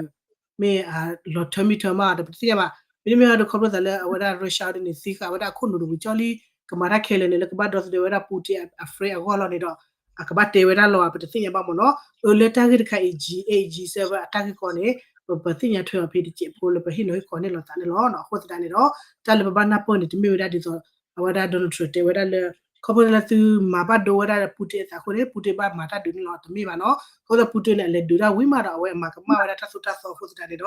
မ့ၢ်အလီၤထၢမံထၢမးဒီး ပတသ့ၣ်ညါဘၣ်. မ့တမ့ၢ်ဟီဒု ခီဖျိသးလၢအဝဲဒၣ် Russia ဟီဒုန့ၣ် သံဃာ်ဝဲဒၣ်အခိၣ်နူာ်တဝံၤကၠီလံ ကမၤတၢ်ခဲလၢာ်န့ၣ် လၢကဘၣ်ဒီသဒၢဝဲဒၣ် Putin အ friend အဂီၢ်လီၤန့ၣ်ဒီး အကဘၣ်တဲဝဲဒၣ်လီၤဧါ ပတသ့ၣ်ညါဘၣ်မ့ၢ်နီၤ. အၢ လၢတၢ်ဂ့ၢ်တခါအံၤ G eight G seven အတၢ်ဂ့ၢ်ကီန့ၣ် ပ ပသ့ၣ်ညါထွဲအီၤဖဲတစဲးဖိလၢပဟ့ၣ်နီၤဟ့ၣ်ခီန့ၣ်လီၤသးန့ၣ်လီၤ. အဃိသတးန့ၣ်ဒီး တၢ်လၢပဘၣ်နၢ်ပၢၢ်န့ၣ် တမ့ၢ်ဝဲဒၣ်ဒ်သိး အဝဲဒၣ် Donald Trump တဲဝဲဒၣ်လၢ ခီဖျိလၢသုမၤဘၣ်ဒိဝဲဒၣ် Putin အသးအဃိန့ၣ် Putin ဘၣ်မၤတၢ်ဒုးန့ၣ်လီၤ တမ့ၢ်ဘၣ်နီၤ. ခီဖျိ Putin န့ၣ် အလဲၤဒုးတၢ်ဝံၤမးဒီး အဝဲအမၤကမၣ်ဝဲဒၣ်တၢ်သိၣ်တၢ်သီအဃိသတးန့ၣ်ဒီး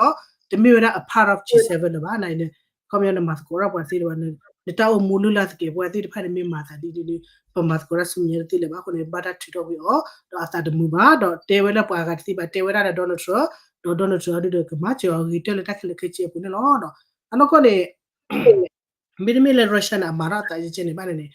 တမ့ၢ်ဝဲဒၣ်အ part of G seven လၢၤဘၣ်. န ခီပညီနမၤသကိးတၢ်ပှၤသ့လၢၤဘၣ်, နတၢ်အိၣ်မူလုၢ်လၢ်သကဲးပဝးသ့ၣ်တဖၣ်န့ၣ် မ့ၢ်မၤသးဒ်န့ၣ်ဒီး ပမၤသကိးတၢ်ဆူမဲာ်ညါတသ့လၢၤဘၣ်အဃိန့ၣ် ဘၣ်တၢ်ထုးထီၣ်ကွံာ်အီၤ ဒီးအသးတမုာ်ဘၣ် ဒီးတဲဝဲလၢပှၤအဂၤတသ့ဘၣ် တဲဝဲဒၣ်ဒီး Donald Trump ဒီး Donald Trump အဒုဒီးကမၤစၢၤအီၤဂ့ၤကတၢၢ်လၢတၢ်ခဲလၢာ်ခဲဆ့အပူၤန့ၣ်လီၤ. အနီၢ်ကီၢ်န့ၣ် မ့တမ့ၢ်လၢ Russia န့ၣ် အမၤထီၣ်အသးကဲကဲန့ၣ်ဘၣ်န့ၣ်န့ၣ်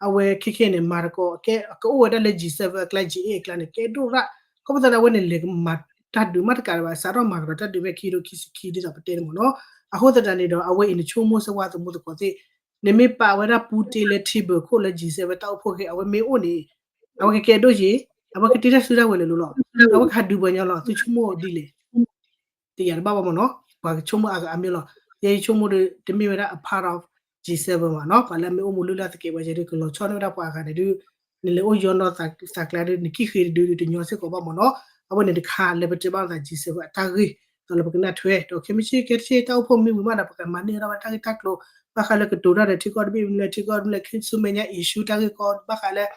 အဝဲခဲခဲန့ၣ် မၤသကိး ကဲ ကအိၣ်ဝဲဒၣ်လၢ G seven အကျါ G eight အကျါန့ၣ် ကဲဒိၣ်ရၣ် ခီဖျိသတးန့ၣ် အဝဲန့ၣ်လဲၤမၤတၢ်ဒုးမးတကးဒံးဘၣ် စးထီၣ်မၤကဒီးတၢ်ဒုးဖဲခံကထိခံဆံခံဒ်သိးပတဲန့ၣ်မ့ၢ်နီၤ. အဃိသတးန့ၣ်ဒီး အဝဲအံၤန့ၣ် ဆိကမိၣ်စ့ၢ်ဝါသမူသကိးသ့ၣ် နမ့ၢ်ပာ်ဝဲဒၣ် Putin လၢ table ခိၣ်လၢ G seven တၢ်အိၣ်ဖှိၣ်ဂ့ၢ် အဝဲမ့ၢ်အိၣ်န့ၣ် အဝဲကကဲဒိၣ်ယ့ၤ အဝဲကတ့တၢ်စုတၢ်ဝဲၤလၢာ်လီၤ အဝဲကဟးဒုးပှၤညီလီၤ သုဆိကမိၣ်ဒ်လဲၣ် တယာ်တဘၣ်ဘၣ်မ့ၢ်နီၤ ပှၤကဆိကမိၣ်အါဂၤအါမးလီၤ. ယဲယဆိကမိၣ်ဒီး တမ့ၢ်ဝဲဒၣ်အ part of G seven ဘၣ်နီၤ ပှၤလၢအမ့ၢ်အိၣ်မူလုၢ်လၢ်သကဲးပဝးကဲဒီး ကလီၤဆီန့ၢ်ဝဲဒၣ်ပှၤအဂၤန့ၣ်ဒီး နလဲၤအိၣ်ယီနီၤသးကျါဒီး နကံၣ်ဃ့တဒုဒီးတညီစ့ၢ်ကီးဘၣ်မ့ၢ်နီၤ. အဝဲန့ၣ်တခါလၢပတဲဘၣ်သး G seven အတၢ်ဂ့ၢ် ဒီးလၢပကနၣ်ထွဲ ဒီးခဲမုၢ်ဆ့ၣ်ကဲတဆ့ၣ်တၢ်အိၣ်ဖှိၣ်မ့ၢ်ဝံၤမးဒီး ပကမၤန့ၢ်ထီၣ်ဝဲတၢ်ဂ့ၢ်တၢ်ကျိၤ ဘၣ်ဃးလၢကတိၤတၢ်ဒီးထံကီၢ်တဘ့ၣ်မနုၤလဲၣ် ထံကီၢ်တဘ့ၣ်မနုၤလဲၣ် ထံကီၢ်မနုၤလဲၣ် ခ့ဆူမဲာ်ညါ issue တၢ်ဂ့ၢ်ကီ ဘၣ်ဃးလၢ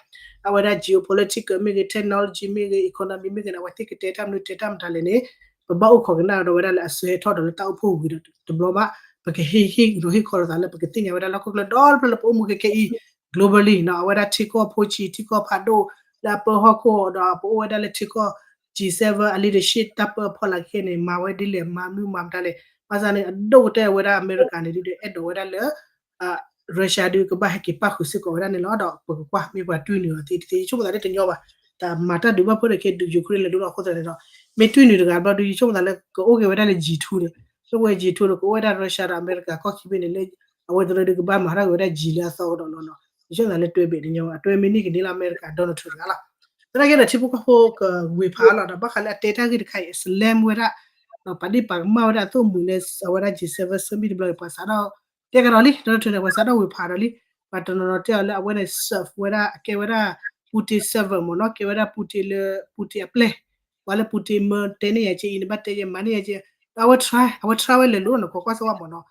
အဝဲဒၣ် geopolitical မ့ၢ်ဂ့ၤ technology မ့ၢ်ဂ့ၤ economy မ့ၢ်ဂ့ၤန့ၣ် အဝဲသ့ၣ်ကတဲတၢ်မနုၤတဲတၢ်မတၤလဲၣ်န့ၣ် ပဘၣ်အိၣ်ခိးကနၣ်ဒီးဝဲဒၣ်လၢအစၢၤဟဲထီၣ်ဒီးလၢတၢ်အိၣ်ဖှိၣ်ဝံၤဒီးတဘျီဘၣ် ပကဟ့ၣ်ဟ့ၣ်ကဒီးဟ့ၣ်ခီလိာ်သးလၢပကသ့ၣ်ညါဝဲဒၣ်လီၢ်ခိၣ်ကျၢၢ်ဒီတဖျၢၣ်လၢပအိၣ်မူခဲခဲအံၤ globally နီၤ အဝဲဒၣ်ထံကီၢ်ဖိဆံး ထံကီၢ်ဖးဒိၣ် လၢအပၢဟီၣ်ခိၣ်ဒီးပအိၣ်ဝဲဒၣ်လၢထံကီၢ် G seven အ leadership တၢ်ပၢအဖီလာ်ခဲန့ၣ် မၤဝဲဒ်လဲၣ် မၤမနုၤမၤမတၤလဲၣ် ဘၣ်ဆၣ်န့ၣ် အဒိၣ်ကတၢၢ်ဝဲဒၣ်အမဲရကၤန့ၣ် ဒုးဒီးအဲၣ်ဒိးဝဲဒၣ်လၢ Russia ဒုးကဘၣ်ဟဲက့ၤပၣ်ဃုာ်စ့ၢ်ကီးဝဲဒၣ်န့ၣ်လီၤ. ဒီးပကကွၢ်မ့ၢ်ပှၤတွံၢ်နုာ်အီၤသ့တသ့ ယဆိကမိၣ်သးလၢတညီဘၣ် တၢ်မၤတၢ်ဒုးဘၣ်ဖဲဒီးကဲဒုး Ukraine လဲၤဒိလီၤအဃိသတးန့ၣ်ဒီး မ့ၢ်တွံၢ်နုာ်တဂၤဘျီဒုး ယဆိကမိၣ်သးလၢကအိၣ်က့ၤဝဲဒၣ်လၢ G two န့ၣ် လၢဝဲ G two န့ၣ် ကအိၣ်ဝဲဒၣ် Russia ဒီးအမဲရကၤကီၢ်ခံဘ့ၣ်န့ၣ်လၢ အဝဲသရၢဒုးကဘၣ်မၤထီၣ်က့ၤဝဲဒၣ် G လၢအသီကဒီးလီၤနီၤ. ယဆိကမိၣ်သးလၢတွဲဘ့ၣ်တညီ အတွဲမ့ၢ်န့ၢ်ကန့ၢ်လၢအမဲရကၤ Donald Trump တဂၤလီၤ. သနာ်က့ဒီး ထံဖိကီၢ်ဖိကဝ့ၤဖးအါလီၤဒီး ဘၣ်ဃးလၢအတဲတၢ်ဂ့ၢ်တခါအံၤ အ slam ဝဲဒၣ် ဒီးပာ်ဒ့ၣ်ပာ်ကမၣ်ဝဲဒၣ်အသိၣ်မှံၤလၢအဝဲဒၣ် G seven summit တဘျီအံၤ ပှၤစးထီၣ်တဲကဒီးလံ Donald Trump န့ၣ် ပှၤစးထီၣ်ဝ့ၤဖးဒီးလံ ပှၤတနီၤနီၤတဲအီၤလၢအဝဲန့ၣ် serve ဝဲဒၣ် အကဲဝဲဒၣ် Putin servant မ့ၢ်နီၤ ကဲဝဲဒၣ် Putin လၢ Putin အပျဲၢ် ပှၤလၢ Putin မၢတဲန့ၢ်ယၤက့အံၤ နဘၣ်တဲယဲ မၤန့ၢ်ယၤက့ ဒီးအဝဲ try အဝဲ try ဝဲလဲၤလိၤနီၤ ကွၢ်ကွၢ်စ့ၢ်ကီးမ့ၢ်နီၤ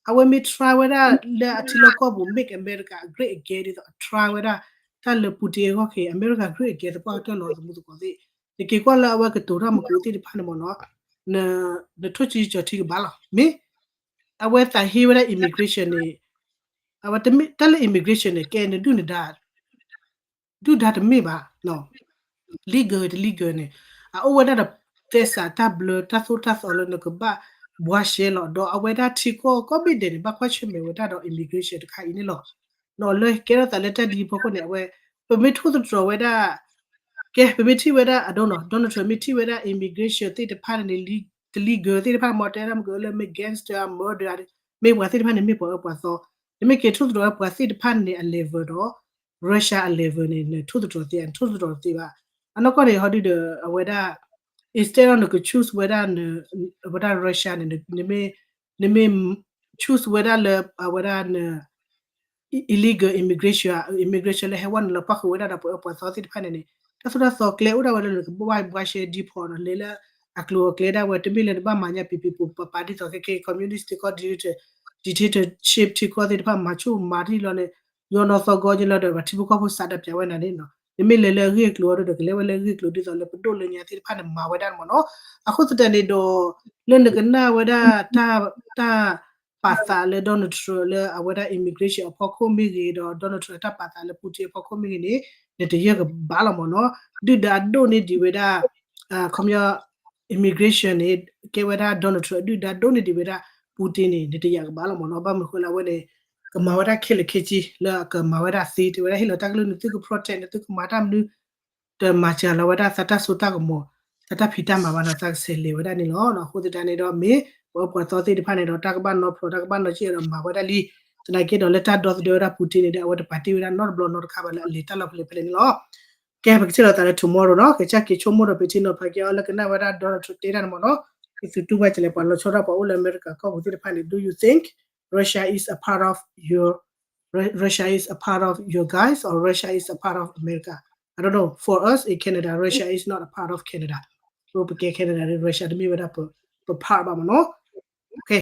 အဝဲမ့ၢ် try ဝဲဒၣ်လၢအထံလီၢ်ကီၢ်ပူၤ make America great again ဒ်သိးအ try ဝဲဒၣ် တၢ်လၢ Putin အဂီၢ်က့ၤ အမဲရကၤ great again သပှၢ်ကတၢၢ်လီၤသမူသကိးသ့ၣ် နက့ၤကွၢ်လၢအဝဲကတိၤတၢ်မူကရူၢ်သ့ၣ်တဖၣ်န့ၣ်မ့ၢ်နီၤ နထိၣ်ကံကီၤထံကဘၣ်လီၤ မ့ၢ် အဝဲသးဟ့ဝဲဒၣ် immigration န့ၣ် အဝဲတၢ်လၢ immigration န့ၣ် ကဲနဒုၣ်နဒါ ဒုၣ်ဒါတမ့ၢ်ဘၣ် legal တ legal န့ၣ် အအိၣ်ဝဲဒၣ်ဒီး သဲစးတၢ်ဘျၢ တၢ်သိၣ်တၢ်သီလၢနကဘၣ် ဘှါရှဲလီၤ ဒီးအဝဲဒၣ်ထံကီၢ်ကိးဘ့ၣ်ဒဲးန့ၣ် ဘၣ်ကွၢ်ဆၢၣ်မဲာ်ဝဲဒၣ်ဒီး immigration တခါအံၤန့ၣ်လီၤ. ဒီးလၢကဲထီၣ်သးလၢတၢ်ဒ်အံၤဖီခိၣ်န့ၣ် အဝဲ ပမ့ၢ်ထိၣ်သတြီၤဝဲဒၣ် ကဲ ပမ့ၢ်ထံၣ်ဝဲဒၣ် အဒိနီၤ Donald Trump မ့ၢ်ထံၣ်ဝဲဒၣ် immigration သ့ၣ်တဖၣ်န့ၣ် တ legal သ့ၣ်တဖၣ် မ့ၢ်တဲဒၣ်မ့ၢ်ကလၢမ့ၢ် gangster murder မ့ၢ်ပှၤသ့ၣ်တဖၣ်န့ၣ် မ့ၢ်ပှၤအၢပှၤသီ နမ့ၢ်က့ၤထိၣ်သတြီၤဝဲပှၤသ့ၣ်တဖၣ်န့ၣ် အ level ဒီး Russia အ level န့ၣ် နထိၣ်သတြီၤသ့ နထိၣ်သတြီၤသ့ဘၣ်. အနီၢ်ကီၢ်န့ၣ် ဟီဒုဒီး အဝဲဒၣ် instead of နက choose ဝဲဒၣ် အဝဲဒၣ် Russia န့ၣ် နမ့ၢ် choose ဝဲဒၣ်လၢ အဝဲဒၣ် illegal immigration immigration လၢဟဲဝဲနုာ်လီၤပၣ်ဃုာ်ဝဲဒၣ်ဒီးပှၤအၢပှၤသီသ့ၣ်တဖၣ်န့ၣ်န့ၣ် တၢ်သိၣ်တၢ်သီကျဲအိၣ်ဒၣ်ဝဲလၢနကဘၣ်ဘှါရှဲ deport ဒီးလဲၤလၢအကျိၤအကျဲဒၣ်ဝဲ တမ့ၢ်လၢနဘၣ်မၤညါပံၤပံၤပူၤပၤပၤဒ်သိးခဲကဲ communist ထံကီၢ် dictatorship ထံကီၢ်သ့ၣ်တဖၣ် မၤဆူၣ်မၤထံလီၤန့ၣ် ယီၤနီၢ်သီဂီၤက့ၤလီၤဒီး ပှၤထံဖိကီၢ်ဖိစးဒီးပျးဝဲနၤန့ၣ်နီၤ နမ့ၢ်လဲၤလၢအဂ့ၢ်အကျိၤအီၤဒီး ကလဲၤဝဲလၢအဂ့ၢ်အကျိၤဒ်သိးလၢပဒိၣ်လၢညါသ့ၣ်တဖၣ်န့ၣ် မၤဝဲဒၣ်န့ၣ်မ့ၢ်နီၤ အဃိသတးန့ၣ်ဒီး လၢနကနၣ်ဝဲဒၣ် တၢ် ပာ်သးလၢ Donald Trump လၢအဝဲဒၣ် immigration အဖီခိၣ်မ့ၢ်ဂ့ၤဒီး Donald Trump တၢ်ပာ်သးလၢ Putin အဖီခိၣ်မ့ၢ်ဂ့ၤန့ၣ် နတယၢၢ်ကဘၣ်လီၤမ့ၢ်နီၤ ဒုၣ်ဒါဒိၣ်န့ၢ်ဒံးဝဲဒၣ် ခီပညီ immigration န့ၣ် ကဲဝဲဒၣ် Donald Trump ဒုၣ်ဒါဒိၣ်န့ၢ်ဒံးဝဲဒၣ် Putin န့ၣ် နတယၢၢ်ကဘၣ်လီၤမ့ၢ်နီၤ ဘၣ်မနုၤဃိလၢအဝဲန့ၣ် ကမၤဝဲဒၣ်ခဲလၢာ်ခဲဆ့ လၢအကမၤဝဲဒၣ်သ့ တဲဝဲဒၣ်ဟ့ၣ်လီၤတၢ်ကလုၢ်န့ၣ် သုက protect န့ၣ် သုကမၤတၢ်မနုၤ တမၤစှၤလီၤဝဲဒၣ်သးတၢ်စိတၢ်ကမီၤ သးတၢ်ဖံးတၢ်မၤဘၣ်ဒီးသးကဆဲးလဲၤဝဲဒၣ်န့ၣ်လီၤ. အဃိသတးန့ၣ်ဒီးမ့ၢ် ပှၤအၢပှၤသီသ့ၣ်တဖၣ်န့ၣ်ဒီး တၢ်ကဘၣ်နီဖျိး တၢ်ကဘၣ်နီၢ်ကံၣ်ဒီးမၤဝဲဒၣ်လံ. သနာ်က့ဒီးလၢတၢ်ဒီသဒၢဝဲဒၣ် Putin န့ၣ်ဒီး အဝဲတပာ်တ့ၢ်ဝဲဒၣ်နီတဘျီနီတခါဘၣ်လၢအလဲၤတၢ်လီၢ်ဖဲလဲၣ်ဖဲလဲၣ်န့ၣ်လီၤ. ကဲ ပကထံၣ်လိာ်သးလၢ tomorrow နီၤ ကစၢ်က့ၤဆိကမိၣ်ဒီးပထံၣ်နီၤဖးက့ၤအီၤလၢကနၣ်ဝဲဒၣ် Donald Trump တဲတၢ်န့ၣ်မ့ၢ်နီၤ က့ၤသုတူၢ်ဘၣ်ကလဲၣ် ပှၤလီၤဆီဒၣ်ပှၤအိၣ်လၢအမဲရကၤကီၢ်ပူၤသ့ၣ်တဖၣ်န့ၣ် Do you think Russia is a part of your Russia is a part of your guys or Russia is a part of America. I don't know. For us in Canada, Russia is not a part of Canada. ပကဲ Canada န့ၣ် Russia တမ့ၢ်ဝဲဒၣ်ပ part ဘၣ်မ့ၢ်နီၤ.